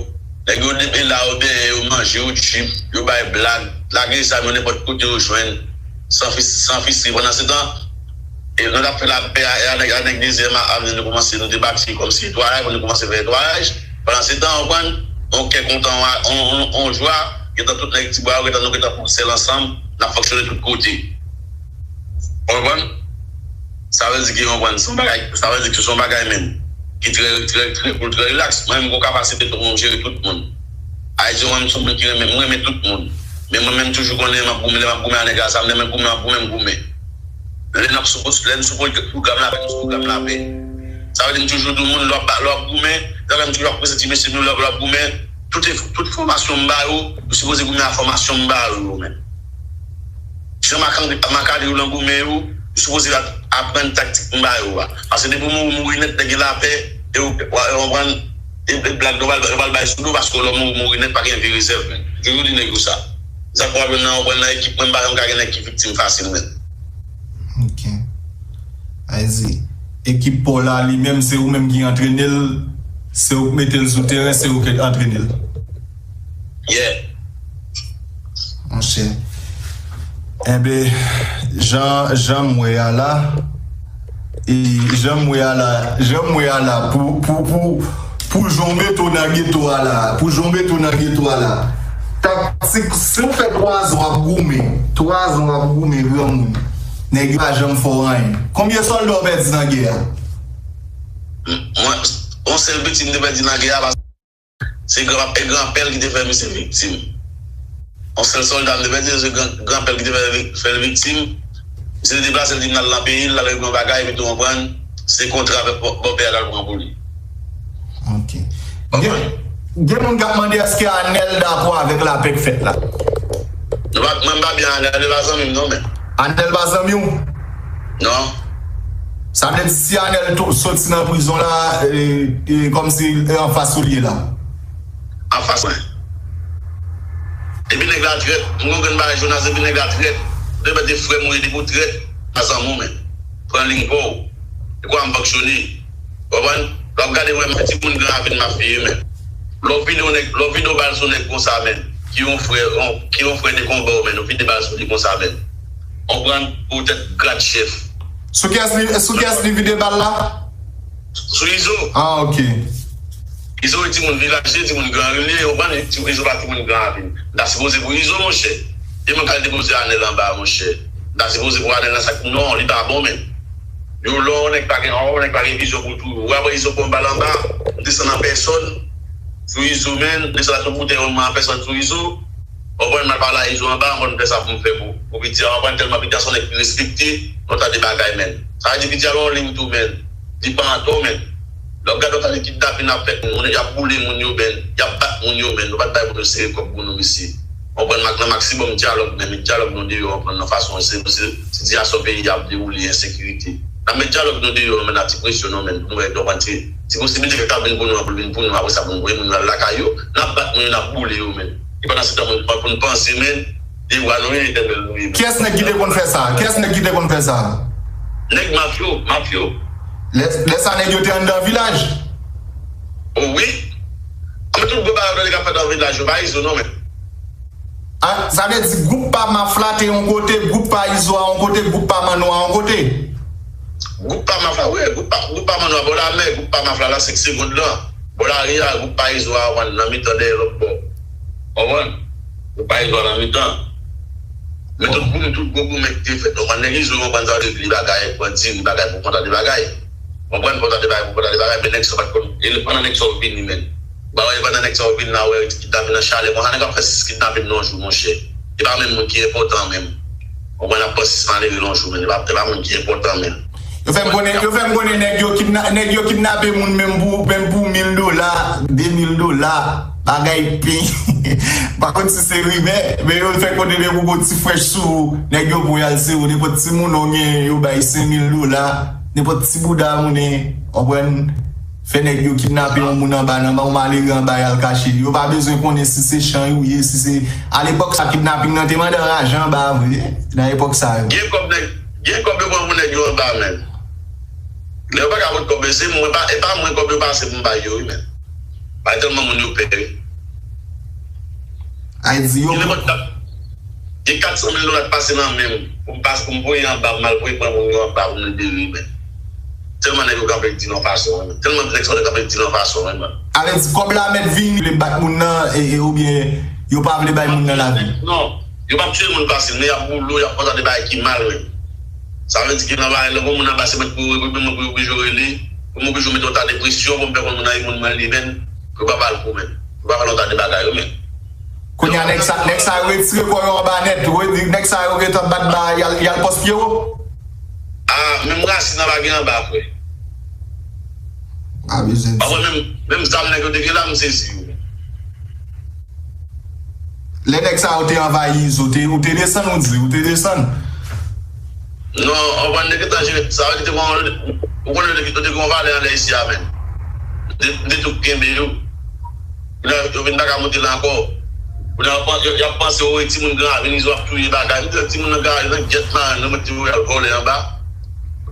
Nèg yo depi la, yo benyen, yo manje, yo tchip, yo bay blag, lage zam yo nenpòt kote yo jwenn, san fis-, san fistri. Pandan se tan, e nou t ap fè lapè a, e a nèg, a nèg dezyèm a, avni nou kòmanse, nou te bati kòmsi netwayaj, nou kòmanse fè netwayaj. Pandan se tan, w konprann, yon kè kontan, yon, yon, yon jwa, gentan tout nèg Ti Bwa yo, gentan nou gentan pran sèl ansanm, n ap fonksyone tout kote. Ou konprann? Sa vle di ke, ou konprann, se yon bagay, sa vle di ke se yon bagay menm ki trè, trè, trè cool, trè relax. Mwen menm, m gon kapasite tou pou m jere tout moun. Ayiti, mwen menm, se yon moun ki renmen, m renmen tout moun. Men mwen menm, toujou konnen m ap goumen, lè m ap goumen a nèg la, sa m renmen goumen, m ap goumen, m goumen. Lè n ap sou pos-, lè n sou pwogram lapè, nou sou pwogram lapè. Sa vle di, m toujou di moun, lè w ap, lè w ap goumen, lè w ap toujou ap prezante mesye nou, lè w ap goumen, tout, tout fòmasyon m ba yo, yo sipoze goumen a fòmasyon m ba yo, yo menm. Jan Marc-André, Marc-André yo lan goumen yo, yo sipoze ap-, aprann taktik m ba yo a. Paske depi w mouri, mouri nèt, lè gen lapè, e w, w, w, w pran, e, e blag yo pral, yo pral bay sou do, paske lè w mouri, mouri nèt, pa gen vi rezèv, men. Toujou di nèg yo sa. Sa pwoblèm nan, w pran nan ekip mwen, m pa janm ka gen nèg ki viktim fasil, men. Ok. Ayzi, ekip pa w la, li menm, se ou menm ki antrene l, se ou k mete l sou teren, se ou k antrene l. Yeah. Monchè. Enben, jan, jan m wè a la, e jan m wè a la, jan m wè a la, pou, pou, pou, pou jan w mete w nan geto a la, pou jan w mete w nan geto a la, taktik, si w fè twa zan w ap goumen, twa zan w ap goumen granmoun, nèg yo pa janm fè w anyen. Konbyen sòlda w pèdi nan gè a? Mwen, yon sèl piti m te pèdi nan gè a, paske se gran, e granpè l ki te fè misye viktim. Yon sèl sòlda m te pèdi, se gran, granpè l ki te fè, fè l viktim. Misye te deplase, l di m l al nan peyi l, l al regle yon bagay, epi tou konprann, se kontre avèk bò-, bòpè a l al pran pou li. Ok. Gen, gen moun k ap mande èske Anèl dakò avèk lapè k fèt la? Nou pa, mwen m pa byen Anèl, li pa zanmi m non, men. Anèl pa zanmi w? Non. Sa vle di si Anèl tou soti nan prizon la, e, e, kòmsi, e, anfas ou l ye la? Anfas mwen. Depi nèg la trèt, m gon grenn bagay Jonas, depi nèg la trèt, depi se frè m ou ye, depi w trèt, pa zanmi w, men. Pran liy pa w. E kòman m fonksyone? Ou konprann? Lè w ap gade, wè, men timoun Gran Ravin mafya ye, men. Lè w vide yon nèg, lè w vide yon bal sou nèg konsa, men, ki yon frè, yon, ki yon frè de konba w, men, ou vide bal sou li konsa, men. Ou konprann? Poutèt grad chèf. Sou kiyès li, sou kiyès li vide bal la? Sou Izo. Ah, ok. Izo e timoun vilaj li, timoun Gran Ravin li, ou konprann? Ti-, Izo pa timoun Gran Ravin. M ta sipoze pou Izo, monchè. E mwen k al depoze Anèl anba, monchè. M ta sipoze pou Anèl nan sak. Non, li pa bon, men. Yo, lè yon nèg pa gen, yon nèg pa gen vizyon pou tou. Ou apre Izo pran bal anba, m desann an pèsòn sou Izo, men, desann ak tout boutèy yon mwen an pèsòn sou Izo. Ou konprann, m al pale a Izo anba, m konn fè sa pou m fè pou, pou piti a, ou konprann, tèlman piti a se yon nèg ki respekte, yon ta de bagay, men. Sa vle di piti a gen yon liy tou, men. Li pa atò, men. Lè w gade yon ta de kidnapin ap fèt, moun, y ap boule moun yo, men. Y ap bat moun yo, men. Nou pa t bay pou nou sere kòb pou nou, mesye. Konprann, mak-, nan maksimòm dyalòg, men met dyalòg nou deyò, konprann, nan fason se, se, sitiyasyon peyi a ap dewoule, ensekirite. N ap met dyalòg nou deyò, men, n ap ti presyon nou, men, pou nou wè, konprann, se, se posiblite ke k ap vin pou nou an, pou l vin pou nou, apre sa, pou nou voye moun yo al lakay yo, n ap bat moun yo, n ap boule yo, men. E pandan se tan, moun, pou n panse, men, devwa nou ye, etènèl nou ye, men. Kiyès nèg ki te konn fè sa? Kiyès nèg ki te konn fè sa? Nèg mafyo, mafyo. Lè, lè sa, nèg yo te anndan vilaj? O wi. Anben tout gwo bagay yo te ka fèt nan vilaj yo, pa Izo non, men. Ah, sa vle di gwoup pa Maf la te yon kote, gwoup pa Izo a yon kote, gwoup pa Manno a yon kote? Gwoup pa Maf la, wi, gwoup pa, gwoup pa Manno a bò lamè, gwoup pa Maf la, nan senk segond lan. Bò lari a, gwoup pa Izo a, w konprann, nan mitan dèyè lòt bò. W konprann? Gwoup pa Izo a nan mitan. Men tout gwo, tout gwo goumen ki te fèt, w konprann, nèg Izo, w konprann, sa vle di li bagay, pran diri, bagay pou konta de bagay. W konprann, konta de bagay, pou konta de bagay, men nèg sa pa t konn, e pandan nèg sa yo vini, men. Ba wè, pandan nèg sa yo vin la, wè, kidnapin nan chalè, konsa nèg ap fè sis kidnapin nan yon jou, monchè. E pa menm moun ki enpòtan menm. Ou konprann, ap pran sis malere nan yon jou, men. E pa, e pa moun ki enpòtan menm. Yo fè m konnen, yo fè m konnen nèg yo kidna-, nèg yo kidnape moun menm pou, menm pou mil dola, de mil dola, bagay pen. Pa konn si se rimè, men yo fè konnen depi ou gon ti frèch sou ou, nèg yo pran y al sere w, nenpòt ti moun ou gen, yo bay senk mil dola, nenpòt ti bouda moun, ou konprann? Fè nèg yo kidnape yon moun anba nan, yon malere anba y al kache. Yo pa bezwen konnen si se chan ou ye, si se, alepòk sa, kidnaping nan te mande anraje anba vre, nan epòk sa yo. Gen kòb nèg, gen kòb yo pran pou nèg yo anba menm. Lè yo pa ka pot kòb yo, se mwen pa, e pa mwen kòb yo pase pou m bay yo wi menm. Bay tèlman moun yo pè wi. Ay di yo. Gen nenpòt dat, gen kat san mil dola k pase nan men m pou m pase, pou m voye anba, pou m al voye pran moun yo anba pou m libere men. Tèlman nèg yo kanpe di nan fason an, tèlman nèg sa yo kanpe di nan fason an. A vle di kòb la mèt vini, vle bat moun nan, e, e, oubyen yo pa vle bay moun nan lavi? Non, yo p ap tiye moun fasil, men y ap boule w, y ap fè w tande bagay ki mal menm. Sa vle di ke nan bagay la, pou moun anba se mwen pou, pou mwen pou yo oblije rele, pou mwen oblije mete yon ta de presyon pou m fè konn moun nan e moun mwen li menm, pou yo pa ba l kou menm, pou yo pa fè l yon ta de bagay yo menm. Kounye a nèg sa, nèg sa yo retire kò yo anba nèt, wi, nèg sa yo gentan bat ba y al, y al pòs Pyero. Ah, menm rasin nan pa gen anba, frè. Pa bezwen di. Menm, menm zam nèg yo te gen la, m sezi yo. Lè nèg sa yo te anvayi Izo, te, ou te desann, ou di, ou te desann? Non, anvan nèg yo te jere, sa vle di te gen, ou konnen yo te gen yon valè anlè isi a menm. De, de tout kenbe yo. Kounye a, yo vin pa ka monte la ankò. Kounye a, y ap panse, y ap panse, o, e timoun Gran Ravin, Izo ap touye bagay. M di, timoun nan Gran Ravin, nan gyèt marenn, nou mete yo al vòlè anba.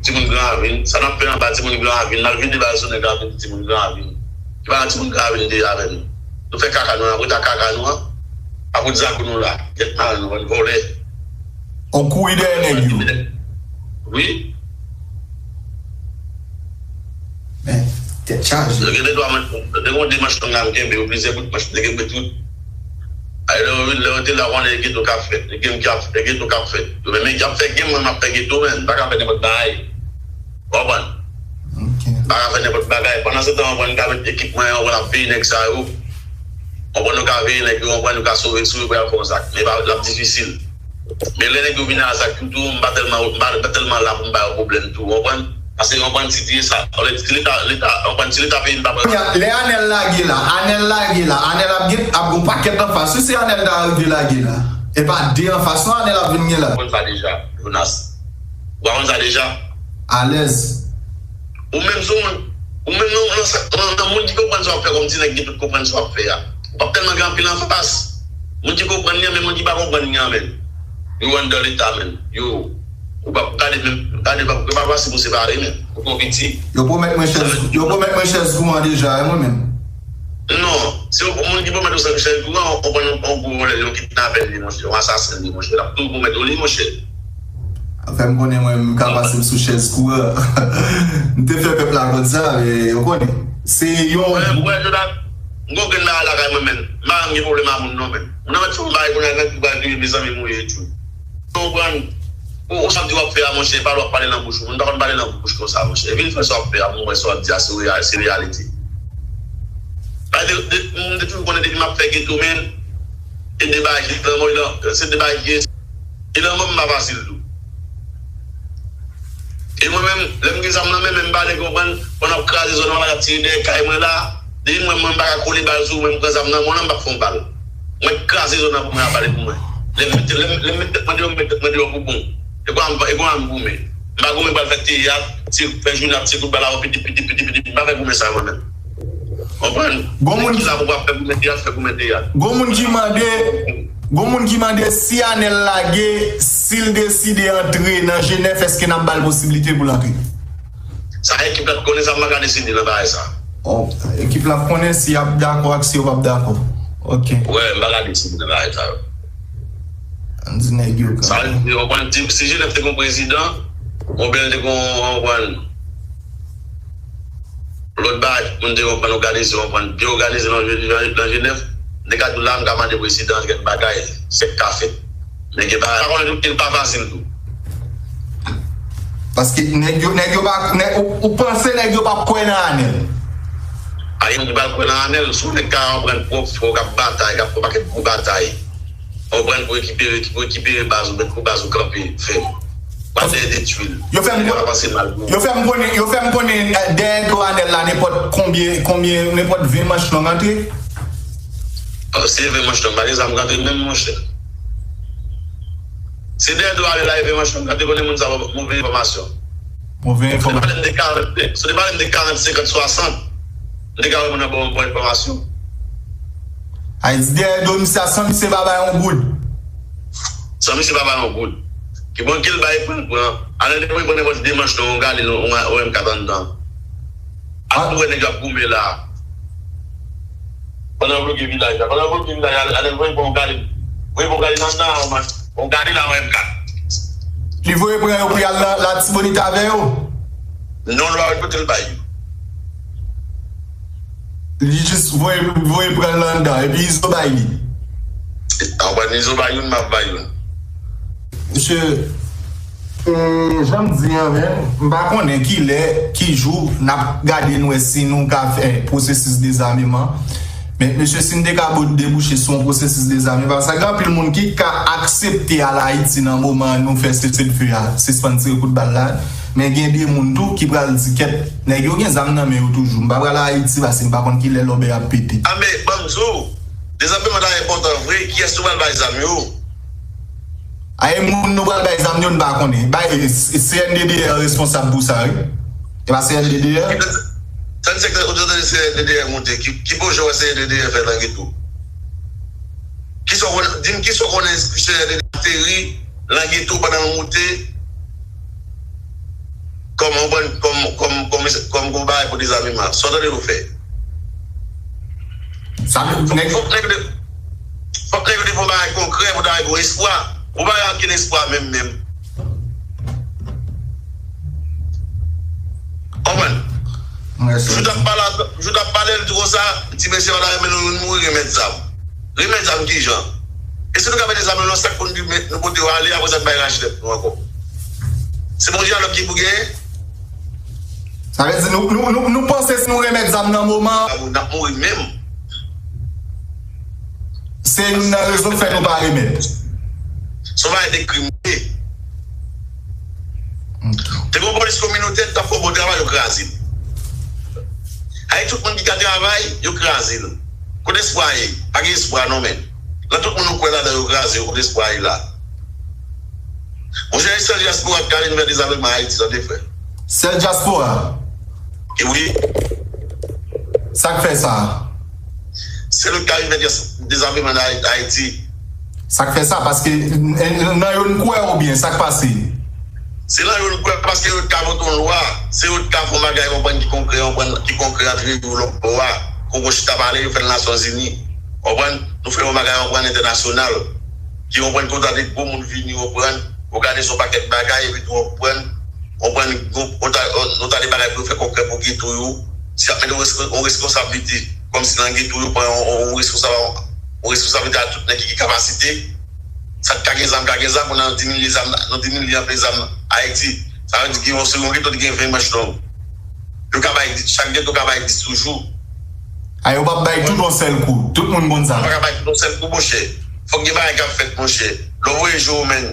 Timoun Gran Ravin, sa n ap fè anba timoun Gran Ravin, n al vide bal sou nèg Ravin, timoun Gran Ravin. Ki pa nan timoun Gran Ravin te avè nou. Nou fè kaka nou an, apre ta kaka nou an, apre zago nou la, gyèt marenn nou, bann vòlè. On kouri dèyè nèg yo. Wi. Men, tèt chaje. Gen de twa manch, gen yon de manch long la m kenbe yo, plizyè bout manch, m te kenbe tout. Ay, lè yo vin, lè yo te la, konnen e geto k ap fèt, e game k ap, e geto k ap fèt. Yo menm, y ap fè game, mwen, m ap fè geto, men, m pa ka fè nenpòt bagay. Ou konprann? Ok. M pa ka fè nenpòt bagay. Pandan se tan, ou konprann, m ka met ekip mwen, ou konprann, ap veye nèg sa yo. Ou konprann, nou ka veye nèg yo, ou konprann, nou ka sove sou yo pou y al fè yon zak. Men pa, l ap difisil. Men lè nèg yo vin a zak yo tou, m pa tèlman, m pa, m pa tèlman la pou m ba yo pwoblèm tou, ou konprann? Paske, ou konprann, si te sa, si Leta, Leta, ou konprann, si Leta peyi m pa pran. Kounye a, lè Anèl lage la, Anèl lage la, Anèl ap gen, ap gon pakèt anfas. Si se Anèl ta rive lage la, e pa de anfas non Anèl ap vin gen la. Ou konn sa deja, Jonas. Ou pa konn sa deja? Alèz. Ou menm se yon moun, ou menm nan, nan, nan, nan moun ki konprann sa w ap fè kòmsi nèg gen tout konprann sa w ap fè a. Ou p ap tèlman gen anpil anfas. Moun ki konprann li an, men moun ki pa konprann li an, men. Yo anndan Leta, men. Yo, ou p ap gade menm, gade, yo p ap pase pou separe, men. Ou twò piti. Yo pwomèt mwen chèz, yo pwomèt mwen chèz kouran deja, wi, mwen menm. Non, se yon moun ki pwomèt ou chèz kouran, ou pran yon, yon gwo vòlè, yon kidnapè li, monchè, yon asasen li, monchè. L ap toujou pwomèt ou li, monchè. Fè m konnen mwen, m ka pase m sou chèz kouran. M te fè pèp la konn sa, men ou konnen. Se yon. Wè, wè, Jonathan, m gon grenn la lakay mwen, men. M pa janm gen pwoblèm a moun, non, men. Moun nan mèt fè yon bagay kounye a, nèg ki pral vire, mezanmi, m ou ye, tjou. Ou konprann? Ou, ou sa w di w ap fè a, monchè, pale w ap pale nan bouch ou. Moun pa konn pale nan bouch konsa, monchè. Vin fè sa w ap fè a pou m wè sa w ap di a, se reya-, se reyalite. Paske de, de, m te toujou konnen depi m ap fè geto, men, e de bagay ki lanmò, e lan-, se de bagay ki, e lanmò m pa fasil tou. E mwen menm, lè m gen zam nan men, men m pale, konprann, pandan w ap kraze zòn nan, w ap tire dèyè kay mwen la, depi mwen, mwen m pa ka kole bal sou mwen, m pran zam nan men w la, m p ap fè yon bal. Mwen kraze zòn nan pou mwen a pale pou mwen. Lè m mete, lè m, lè m mete tèt mwen deyò, m mete tèt mwen deyò pou bon. E kòman m, e kòman m goumen? M pa goumen pral fè teyat, se fè jounen ap tire kout bal avè w, piti, piti, piti, piti, m pa fè goumen sa mwen menm. Konprann? Gon moun ki la pou ap fè goumen teyat, fè goumen teyat. Gon moun ki mande, gon moun ki mande si Anèl lage, si l deside antre nan G nèf, èske n ap ba l posiblite pou l antre? Sa ekip la t konnen, sa m pa ka deside nan bagay sa. Oh, ekip la ap konnen si y ap dakò ak si yo p ap dakò. Ok. Wè, m pa ka deside nan bagay sa yo. Ann di nèg yo Sa kanmenm. Vle di, w konprann, si, si G nèf te gon prezidan, Mobèl te gon, w konprann, lòt bagay, moun te konprann òganize, w konprann, byen òganize nan, nan, nan G nèf, m te ka di w la, m ka mande prezidan kèk bagay, sa k ka fèt. Men gen bagay, pa konnen tout, li pa fasil tou. Paske nèg yo, nèg yo pa, nèg, ou, ou panse nèg yo p ap kwè nan Anèl? Pa gen moun ki pral kwè nan Anèl, si w nèg ka konprann pwòp frè w k ap batay, k ap fè yon pakèt gwo batay. Konprann pou rekipere, pou rekipere baz ou, men pou baz ou kanpe fèm. Pa dèyè detwi l. Yo fè m Nèg la pa pase mal pou yo fè m konnen, yo fè m konnen, eh, dèyè do Anèl la, nenpòt konbyen, konbyen, nenpòt ven manch long antre. Oh, se ven manch long, pa gen zam k antre menm, monchè. Se dèyè do Anèl la, e ven manch long k antre, konnen moun sa move enfòmasyon. Move enfòmasyon. Si w te pale m de karant, si w te pale m de karant, senkant, swasant, m te ka wè moun nan ba w bon enfòmasyon. Ay di dèyè do misye a, san misye pa bay yon goud. San misye pa bay yon goud. Ki bon, ki l bay, pran, pran. Anèl te pran nenpòt de manch long, yon Galil, yon, yon M kat anndan. Ap tou wè nèg yo ap goumen la. Pandan yo bloke vilaj la. Pandan yo bloke vilaj la, Anèl voye pran yon Galil. Voye pran yon Galil anndan, yon manch. Yon Galil la, yon M kat. Li voye pran yo pou y al la, Latibonit avè yo? Non, l pa wè kote l bay yo. Li jis voye, voye pran l anndan, epi Izo bay li. Anpwen Izo bay youn, m ap bay youn. Mesye, e, jan m di an, men, m pa konnen kilè, ki jou, n ap gade n wè si nou ka fè pwosesis dezameman. Men, mesye, si n te ka bo-, debouche sou yon pwosesis dezameman, paske gen anpil moun ki ka aksepte al Ayiti nan moman an, nou fè seselfe a, sispann tire kout bal la. Men gen de moun tou ki pral di, kèt, nèg yo gen zam nan men yo toujou. M pa pral Ayiti paske m pa konn kilè lòbèy ap pete. A, men, ban m di w, dezameman ta enpòtan vre, kiyès nou pral bay zam yo? A, e moun nou pral bay zam yo, n pa konnen. Bay, e, C N D D L responsab pou sa, wi. E pa C N D D L? Tann sektè, ou te tande C N D D L monte, ki, ki pwojè w wè C N D D L fè Langetou? Kisa w konnen, di m kisa w konnen C N D D L ateri Langetou pandan l moute kòm, kòm, kòm, kòm, kòm, kòm gwo bagay pou dezameman? Sa w tande yo fè? Sa, nèg Fòk nèg yo te, fòk nèg yo te fè yon bagay konkrè pou ta gen yon espwa. Ou pa gen ankenn espwa menm, menm. Konprann? Mwen Jou t ap pale, jou t ap pale, l di konsa, ti mesye yo ta renmen nou youn mouri, remèt zam. Remèt zam kijan? E si nou ka mete zam nan, sa k pou n di, men, nou pote yo ale, apre sa n bay rache tèt nou ankò. Se bon dyalòg ki pou genyen? Sa vle di nou, nou, nou, nou panse si nou remèt zam nan moman an, n ap mouri menm. Se youn nan rezon k fè nou pa remèt. Se yon bagay de krim li ye. Ok. Te gen yon polis kominotè ki t ap fè yon bon travay, yo kraze l. Ay, tout moun ki ka travay, yo kraze l. Kote espwa ye? Pa gen espwa non, men. Nan tout moun nou kwè ladan yo kraze yo, kote espwa ye la? Monchè, e sèl dyaspora ki ka vin fè dezameman Ayiti, tande, frè. Sèl dyaspora? E wi. Sa k fè sa? Se nou k ka vin fè dyaspora, dezameman nan Ay-, Ayiti. Sa k fè sa? Paske n-, n-, nan yo n kwè oubyen sa k pase? Se nan yo n kwè paske yo t ka vote yon lwa, se yo t ka fè yon bagay, konprann, ki konkrè, konprann, ki konkrè antre yo lòt bò a. Kongo chita pale, yo fè l Nasyonzini. Konprann? Nou fè yon bagay, konprann, entènasyonal. Ki, konprann, kote de gwo moun vini, konprann, òganize yon pakèt bagay, epi tou, konprann, konprann, nou, nou ta, nou ta de bagay pou yo fè konkrè pou geto yo. Si y ap mete yon resko-, yon reskonsablite, kòmsi nan geto yo pran yon, yon, yon reskonsa-, yon reskonsablite a tout nèg ki gen kapasite, Sa k ka gen zam, ka gen zam, pou nan di milye zam, nan di milye anpe zam Ayiti. Sa vle di gen yon segon geto ki gen ven manch long. Yo ka bay, chak geto ka bay dis toujou. A, yo p ap bay tout yon sèl kou. Tout moun konn sa. Yo pa ka bay tout yon sèl kou, monchè. Fòk gen bagay k ap fèt, monchè. Lè w voye je w, menn,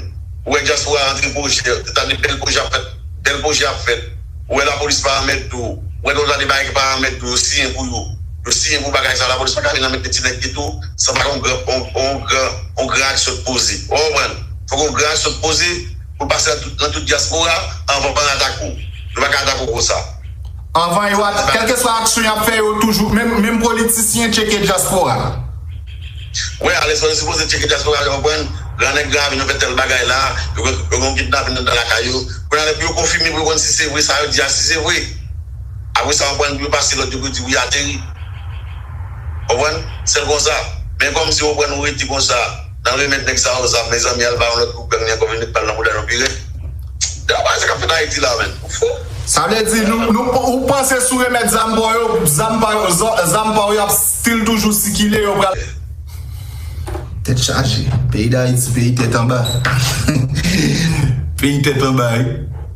ou wè dyaspora antre pwojè, tande bèl pwojè ap fèt, bèl pwojè ap fèt. Ou wè lapolis pa anmède w. Ou wè lòt de bagay ki pa anmède w, yo siyen pou yo. Yo siyen pou bagay sa, lapolis pa ka vin anmède ti nèg geto san pa gen yon gran, yon, yon gran, yon gran aksyon poze. Ou konprann? Fòk yon gran aksyon poze pou l pase nan tout, nan tout dyaspora anvan yo atake w. Yo pa ka atake w konsa. Anvan yo at-, kèlkeswa aksyon y ap fè, yo toujou, menm, menm politisyen tcheke dyaspora. Wè, alèz fò yo sipoze tcheke dyaspora, yo konprann, gran nèg, gran avyon fè tèl bagay la, yo, yo gen kidnapin anndan lakay yo. Kounye a, lè pou yo konfime, pou yo konn si se vre, sa yo di a, si se vre. Apre sa, yo konprann, pou yo pase lòd, yo pou di wi, ateri. Konprann? Sèl konsa. Men kòmsi, konprann, ou rete konsa, nan remèt nèg sa yo zam, mezanmi, al ba yon lòt gwoup gang li ankò, vin met bal nan bouda nou pi rèd. Dapre sa k ap fèt Ayiti la, menn. Ou fou. Sa vle di, nou, nou, ou panse si w remèt zam pa w yo, zam pa yo, zò-, zam pa w yo ap still toujou sikile, yo pral. Tèt chaje. Peyi Dayiti, peyi tèt anba. Peyi tèt anba, wi.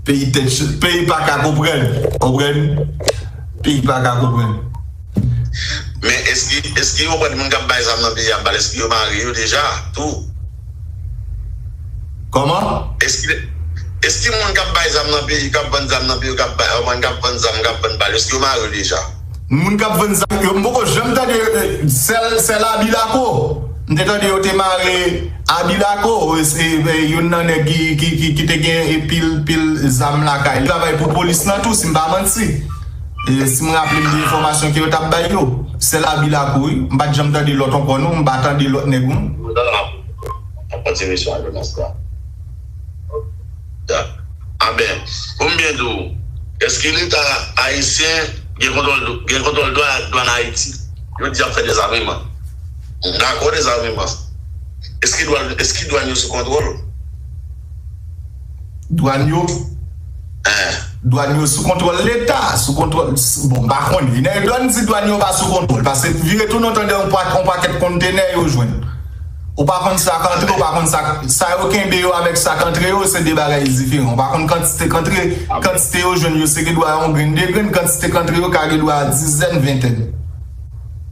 Peyi tèt ch-, peyi pa ka konprann. Konprann? Peyi pa ka konprann. Men èske, èske yo konn moun k ap bay zam nan peyi a bal, èske yo mare yo deja tou? Kòman? Èske, èske moun k ap bay zam nan peyi, k ap vann zam nan peyi, k ap bay, k ap vann zam, k ap vann bal, èske yo mare yo deja? Moun k ap vann zam yo, m poko janm tande, eh, sèl, sèl Abilako. M te tande yo te mare Abilako, eh, se, eh, youn nan nèg ki, ki, ki, ki te gen, eh, pil, pil zam lakay li. Travay pou polis lan tou, si m pa manti. E si m raple m de enfòmasyon ke yo t ap bay yo, sèl Abilako, wi. M pa t janm tande lòt ankò, non. M pa tande lòt nèg, non. Ap kontinye sou Adonas la. Ya. Aben, pou m byen di w, èske Leta ayisyen gen kontwòl, gen kontwòl dwa-, dwàn Ayiti? Yo di y ap fè dezameman. M dakò dezameman. Èske dwàn, èske dwàn yo sou kontwòl? Dwàn yo? Eh. Dwàn yo sou kontwòl Leta, sou kontwòl, bon, m pa konnen. Nèg dwàn di dwàn yo pa sou kontwòl, paske vire tounen w tande yon pa-, yon pakèt kontenè yo jwenn. Ou pa konn sa k antre, ou pa konn sa, sa yo kenbe yo avèk sa k antre yo, se de bagay diferan. Ou pa konn kantite k antre, kantite yo jwenn yo, se gen dwa yon grenn, de grenn, kantite k antre yo ka gen dwa dizèn, ventèn.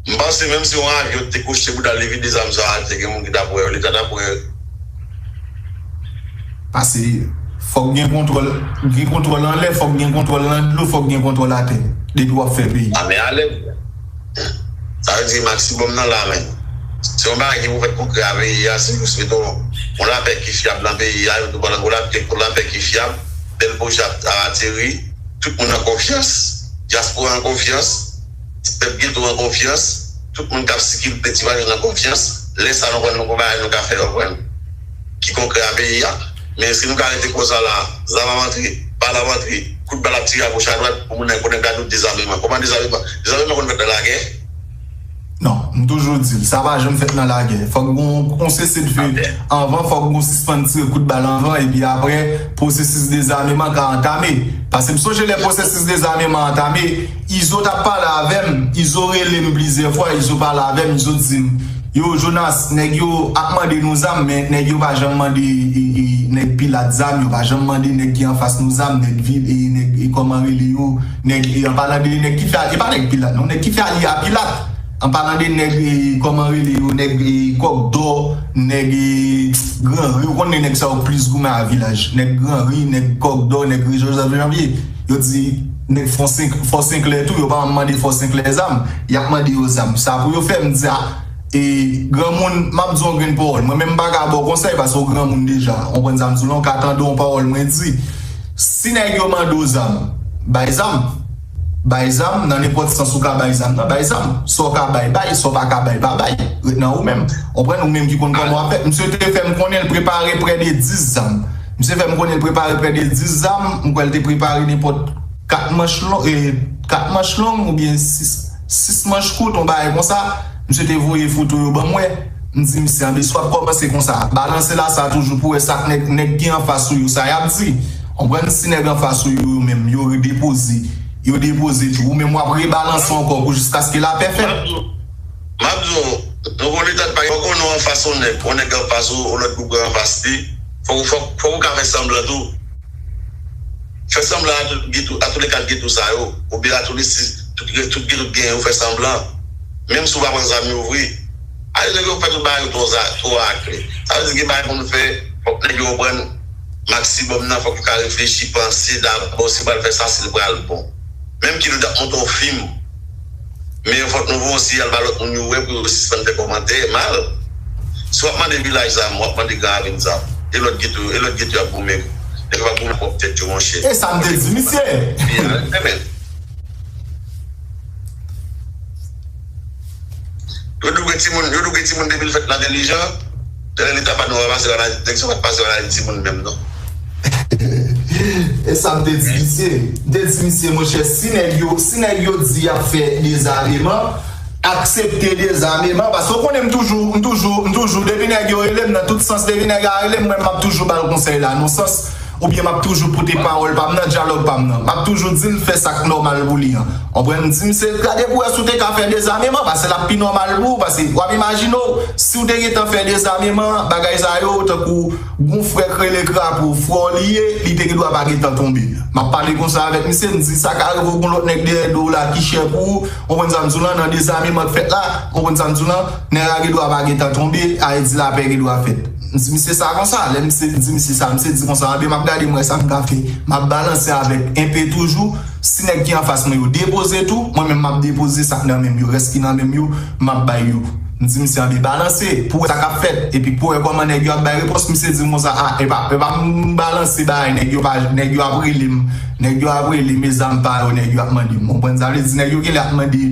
M panse menm si yon avyon te kwoche pou l al vide zam sa atè, gen moun ki t ap wè yo, Leta t ap wè yo. Paske fòk gen kontwòl, gen kontwòl anlè, fòk gen kontwòl nan dlo, fòk gen kontwòl atè. Depi w ap fè peyi. A, men alèz. Sa vle di maksimòm nan la, men. Se yon bagay ki pou fèt konkrè a peyi a, se jis mete yon, yon lapè ki fyab nan peyi a, yo tou pale yon lapè, yon lapè ki fyab, bèl pwojè ap ateri, tout moun an konfyans, dyaspora an konfyans, pèp geto an konfyans, tout moun k ap sikile ti valiz an konfyans, lè sa nou konn nou gon bagay nou ka fè, w konprann, ki konkrè a peyi a. Men si nou ka rete konsa la, zam ap antre, bal ap antre, kout bal ap tire agoch adwat, pou moun nan konnen gade dezameman. Kòman dezameman? Dezameman konn fèt nan lagè? Non, m toujou di l, sa pa janm fèt nan lagè. Fòk gon, gon sese dife. Anvan, fòk gon sispann tire kout bal anvan, epi apre, pwosesis dezameman ka antame. Paske m sonje lè pwosesis dezameman antame, Izo t ap pale avè m, Izo rele m plizyè fwa, Izo pale avè m, Izo di m, yo, Jonas, nèg yo ap mande nou zam, men nèg yo pa janm mande, e, e, nèg Pilat zam, yo pa janm mande nèg ki anfas nou zam, nèg vil, e, nèg, e, kòman rele yo, nèg, e, an palan de nèg ki fè, e pa nèg Pilat, non, nèg ki fè alye a Pilat. An palan de nèg, e, kòman rele yo, nèg, e, Kòk Dò, nèg, e, Gran Ri, ou konnen nèg sa yo plis goumen a vilaj. Nèg Gran Ri, nèg Kòk Dò, nèg Ri Jozèf Janvye. Yo di nèg Fò Senk-, Fò Senklè tou, yo pa mande Fò Senklè zam. Y ap mande yo zam. Sa pou yo fè, m di a, e, granmoun, m ap di yon grenn pawòl. Mwen menm m pa ka ba w konsèy paske w granmoun deja. Ou konprann sa m di w la, w ka tande yon pawòl mwen di. Si nèg yo mande w zam, bay zam. Bay zam, nan nenpòt sans ou ka bay zam nan, bay zam. Sa w ka bay, bay, sa w pa ka bay, pa bay. Ret nan ou menm. Ou konprann, ou menm ki konn kòman w ap fè. Misye te fè m konnen l prepare prè de dis zam. Misye fè m konnen l prepare prè de dis zam, m kwè l te prepare nenpòt kat manch long, e, kat manch long oubyen sis, sis manch kout, yon bagay konsa. Misye te voye foto yo ban mwen. M di misye, anben, si w ap kòmanse konsa, balanse la sa toujou pou wè sa k nèg, nèg ki anfas ou yo, sa y ap di. Ou konprann, si nèg anfas ou yo, yo menm, yo redepoze, yo depoze tou, ou menm w ap rebalanse ankò pou jiskaske lapè fèt. M ap di w, m ap di w, Nouvo Leta pa gen, fòk ou non anfas yon nèg, yon nèg anfas ou, yon lòt gwoup anfas li. Fòk, fòk, fòk ou ka fè sanblan tou. Fè sanblan a tout, gen tou, a tout le ka gen tou sa yo. Oubyen a tout le si, tout, tout gen tout gen yo fè sanblan. Menm si w pa pran zam yo vre. Ale nèg yo fè tout bagay yo twò za-, twò akle. Sa vle di gen bagay pou nou fè, fòk nèg yo konprann maksimòm nan, fòk yo ka reflechi, panse dabò si yo pral fè sa, si l pral bon. Menm ke nou t ap monte yon fim, men fòk nou voye yon siyal ba lòt moun yo wè pou yo sispann fè kòmantè mal. Si w ap mande Vilaj zam, w ap mande Gran Ravin zam. E lòt geto, e lòt geto y ap goumen. Nèg yo p ap goumen pwòp tèt yo, monchè. E sa m te di misye. Pi a, men. Yo douge timoun, yo douge timoun depi l fèt l entèlijan. Lè Leta pa nou ranmase yo ann Ayiti, nèg sa yo pa t pase yo ann Ayiti moun menm non. E sa m te di misye. M te di misye, monchè, si nèg yo, si nèg yo di y ap fè dezameman, aksepte dezameman. Paske w konnen m toujou, m toujou, m toujou, depi nèg yo rele m nan tout sans, depi nèg la rele m, mwen m ap toujou ba l konsèy la nan sans, oubyen m ap toujou pote pawòl pa m nan, dyalòg pa m nan. M ap toujou di l fè sa k nòmal pou li an. Konprann? M di misye, gade pou wè si w te ka fè dezameman, paske l ap pi nòmal pou ou, paske w ap imajine w, si w te gentan fè dezameman, bagay sa yo, tankou gon frè k rele Krapo, frè w li ye, li te gen dwa pa gentan tonbe. M ap pale konsa avèk misye, m di sa ka rive w gon lòt nèg dèyè do w la ki chè pou ou, konprann sa m di w lan, nan dezameman k fèt la, konprann sa m di w lan, nèg la gen dwa pa gentan tonbe, a vle di lapè gen dwa fèt. M di misye sa konsa, lè misye di misye sa, misye di konsa, anben m ap gade m wè sa m ka fè. M ap balanse avèk enpe toujou, si nèg ki anfas mwen yo depoze tou, mwen menm m ap depoze sa k nan men m yo, rès ki nan men m yo, m ap bay yo. M di misye anben balanse, pou wè sa k ap fèt, epi pou wè kòman nèg yo ap bay repons, misye di m konsa, a, e pa, e pa m balanse bagay, nèg yo pa, nèg yo ap rele m, nèg yo ap rele m, e zam pa yo, nèg yo ap mande m. Konprann sa vle di, nèg yo genlè ap mande,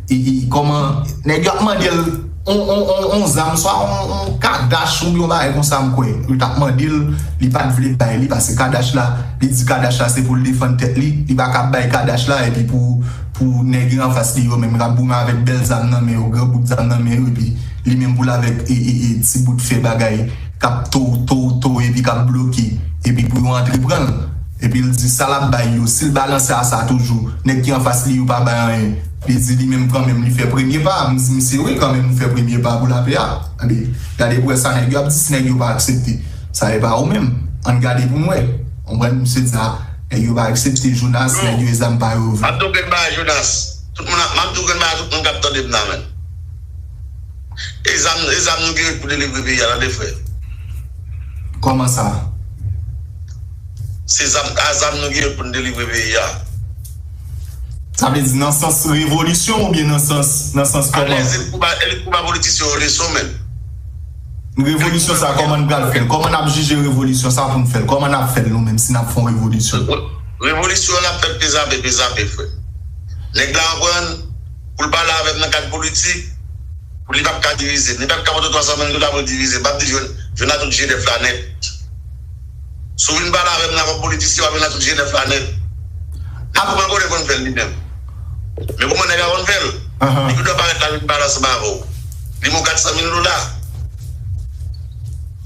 e, e, kòman, nèg yo ap mande l, on, on, on, on zam, swa on, on kadach oubyen yon bagay konsa m kwè. Yo t ap mande l, li pa t vle bay li, paske kadach la, li di kadach la se pou l defann tèt li, li pa ka bay kadach la, epi pou, pou nèg yo anfas li yo menm k ap goumen avèk bèl zam nan men yo, gran bout zam nan men yo, epi li menm pou l avèk e, e, e, ti bout fè bagay k ap to, to, to, epi k ap bloke, epi pou yo antre pran l. Epi l di sa l ap bay yo, si l balanse a sa toujou, nèg ki anfas li yo pa bay anyen. Li di li menm kanmenm li fè premye pa. M di misye wi, kanmenm ou fè premye pa pou lapè a. Anben, gade pou wè sa nèg yo ap di, si nèg yo pa aksepte. Sa e pa ou menm. Ann gade pou n wè. Konprann? Misye di a, nèg yo pa aksepte Jonas, nèg yo e zam pa yo vle. M ap di w grenn bagay Jonas. Tout moun ap, m ap di w grenn bagay tout moun k ap tande m nan, menn. E zam, e zam nou gen pou delivre peyi a, tande frè. Kòman sa? Se zam, a zam nou gen pou n delivre peyi a. Sa vle di nan sans revolisyon oubyen nan sans, nan sans kòman? Alèz, elit pouba, elit pouba politisyen yo leson, menn. Revolisyon sa, kòman n pral fè l? Kòman n ap jije revolisyon sa pou n fè l? Kòman n ap fè l nou menm si n ap fè yon revolisyon? Revolisyon an ap fèt pezape, pezape, frè. Nèg la anprann pou l pale avè m nan kad politik, pou li p ap ka divize m. Li p ap ka pote twa san mil dola pou l divize m. M ap di jwenn, jwenn a tout G nèf la nèt. Si w vin pale avè m nan kòm politisyen, w ap jwenn a tout G nèf la nèt. Li kouman kote konn fè l li menm. Men kouman nèg la konn fè l? Li pi dwa parèt la vin pale ansanm avè w. Li ba w kat san mil dola.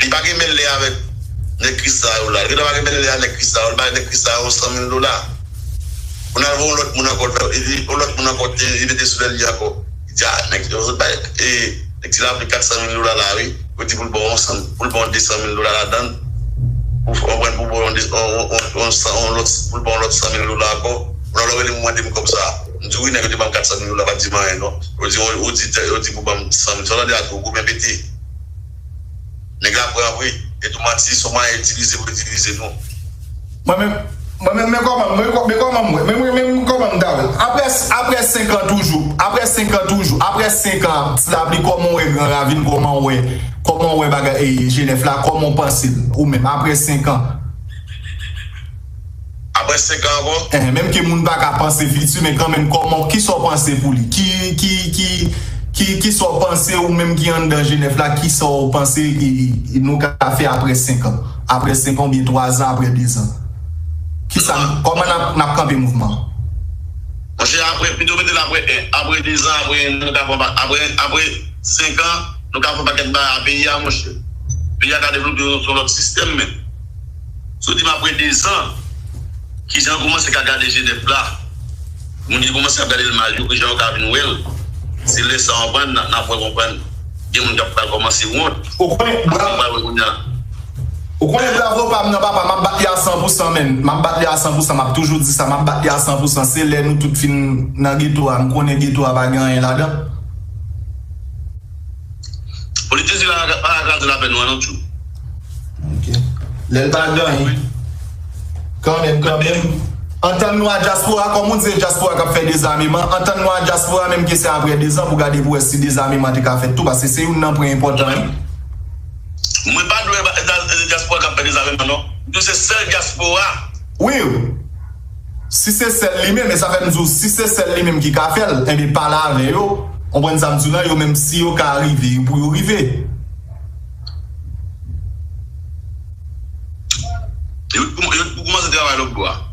Li pa gen mèt lè avèk nèg Krisla yo la. Li pa gen mèt lè avèk nèg Krisla yo. Li bay nèg Krisla yo san mil dola. Pou n al voye yon lòt moun ankò, li, li, yon lòt moun ankò, li, li mete sou lè li ankò. Li di, a, nèg yo sot bay, e, nèg ti lapli kat san mil dola la, wi. Yo di pou l ba w yon san, pou l ba w de san mil dola ladan l. Pou, pou, pou, pou, yon de, yon, yon, yon, yon san, yon lòt, pou l ba w yon lòt san mil dola ankò. Pou l al rele m mande m kòb sa. M di, wi, nèg yo te ban m kat san mil dola, pa t di m anyen, non. Yo di, yo, yo di, yo di pou ban m san mil. Sa w tande a tou, goumen pete. Nèg la pran vre. E tou manti, se yon mwayen itilize pou itilize nou. Mwen menm, mwen menm, men kòman, men kò-, men kòman m wè, men, men, men kòman m ta wè l. Apre, apre senk an toujou, apre senk an toujou, apre senk an, Ti Lapli, kòman w wè Gran Ravin, kòman w wè, kòman w wè bagay, e, G nèf la, kòman w panse l, ou menm, apre senk an? Apre senk an ankò? Eh, menm ke moun pa ka panse fiti, men kanmenm, kòman, kisa w panse pou li? Ki, ki, ki, ki, kisa w panse ou menm ki anndan G nèf la, kisa w panse, e, e, e nou ka fè apre senk an? Apre senk an oubyen twa zan, apre de zan? Kisa, kòman n ap, n ap kanpe mouvman an? Monchè, apre, pito mete l apre, eh, apre de zan, apre, nou ka fè, apre, apre senk an, nou ka fè yon pakèt bagay a peyi a, monchè. Peyi a ka devlope sou lòt sistèm, men. Si w di m apre de zan, kijan yo kòmanse ka gade G nèf la? Moun yo kòmanse ap gade l mal, yo, kijan yo ka vin wè l? Se lè sa w konprann, n a, n ap wè konprann. Gen moun k ap pral kòmanse wont. Ou konnen, bra- Ou konnen bravo pa m nan, papa, m ap bat li a san pou san, menn. M ap bat li a san pou san, m ap toujou di sa, m ap bat li a san pou san. Se lè nou tout fin nan geto a, m konnen geto a pa gen anyen ladan. Politizye la pa ka kraze lapèn nou an non, tjou. Ok. Lè l pa gen anyen. Kanmenm, kanmenm. Antann nou a dyaspora, kòm ou di, dyaspora k ap fè dezameman. Antann nou a dyaspora, menm ke se apre dezan, pou gade pou wè si dezameman te ka fèt tou, paske se youn nan pwen enpòtan, wi. Mwen pa dwe dyaspora k ap fè dezameman, non. M di w se sèl dyaspora. Wi. Si se sèl li menm, e sa fè m di w, si se sèl li menm ki ka fè l, enben pale avè yo. Konprann sa m di w la, yo menm si yo ka rive, pou yo rive. Yo pou kòmanse travay lòt bò a.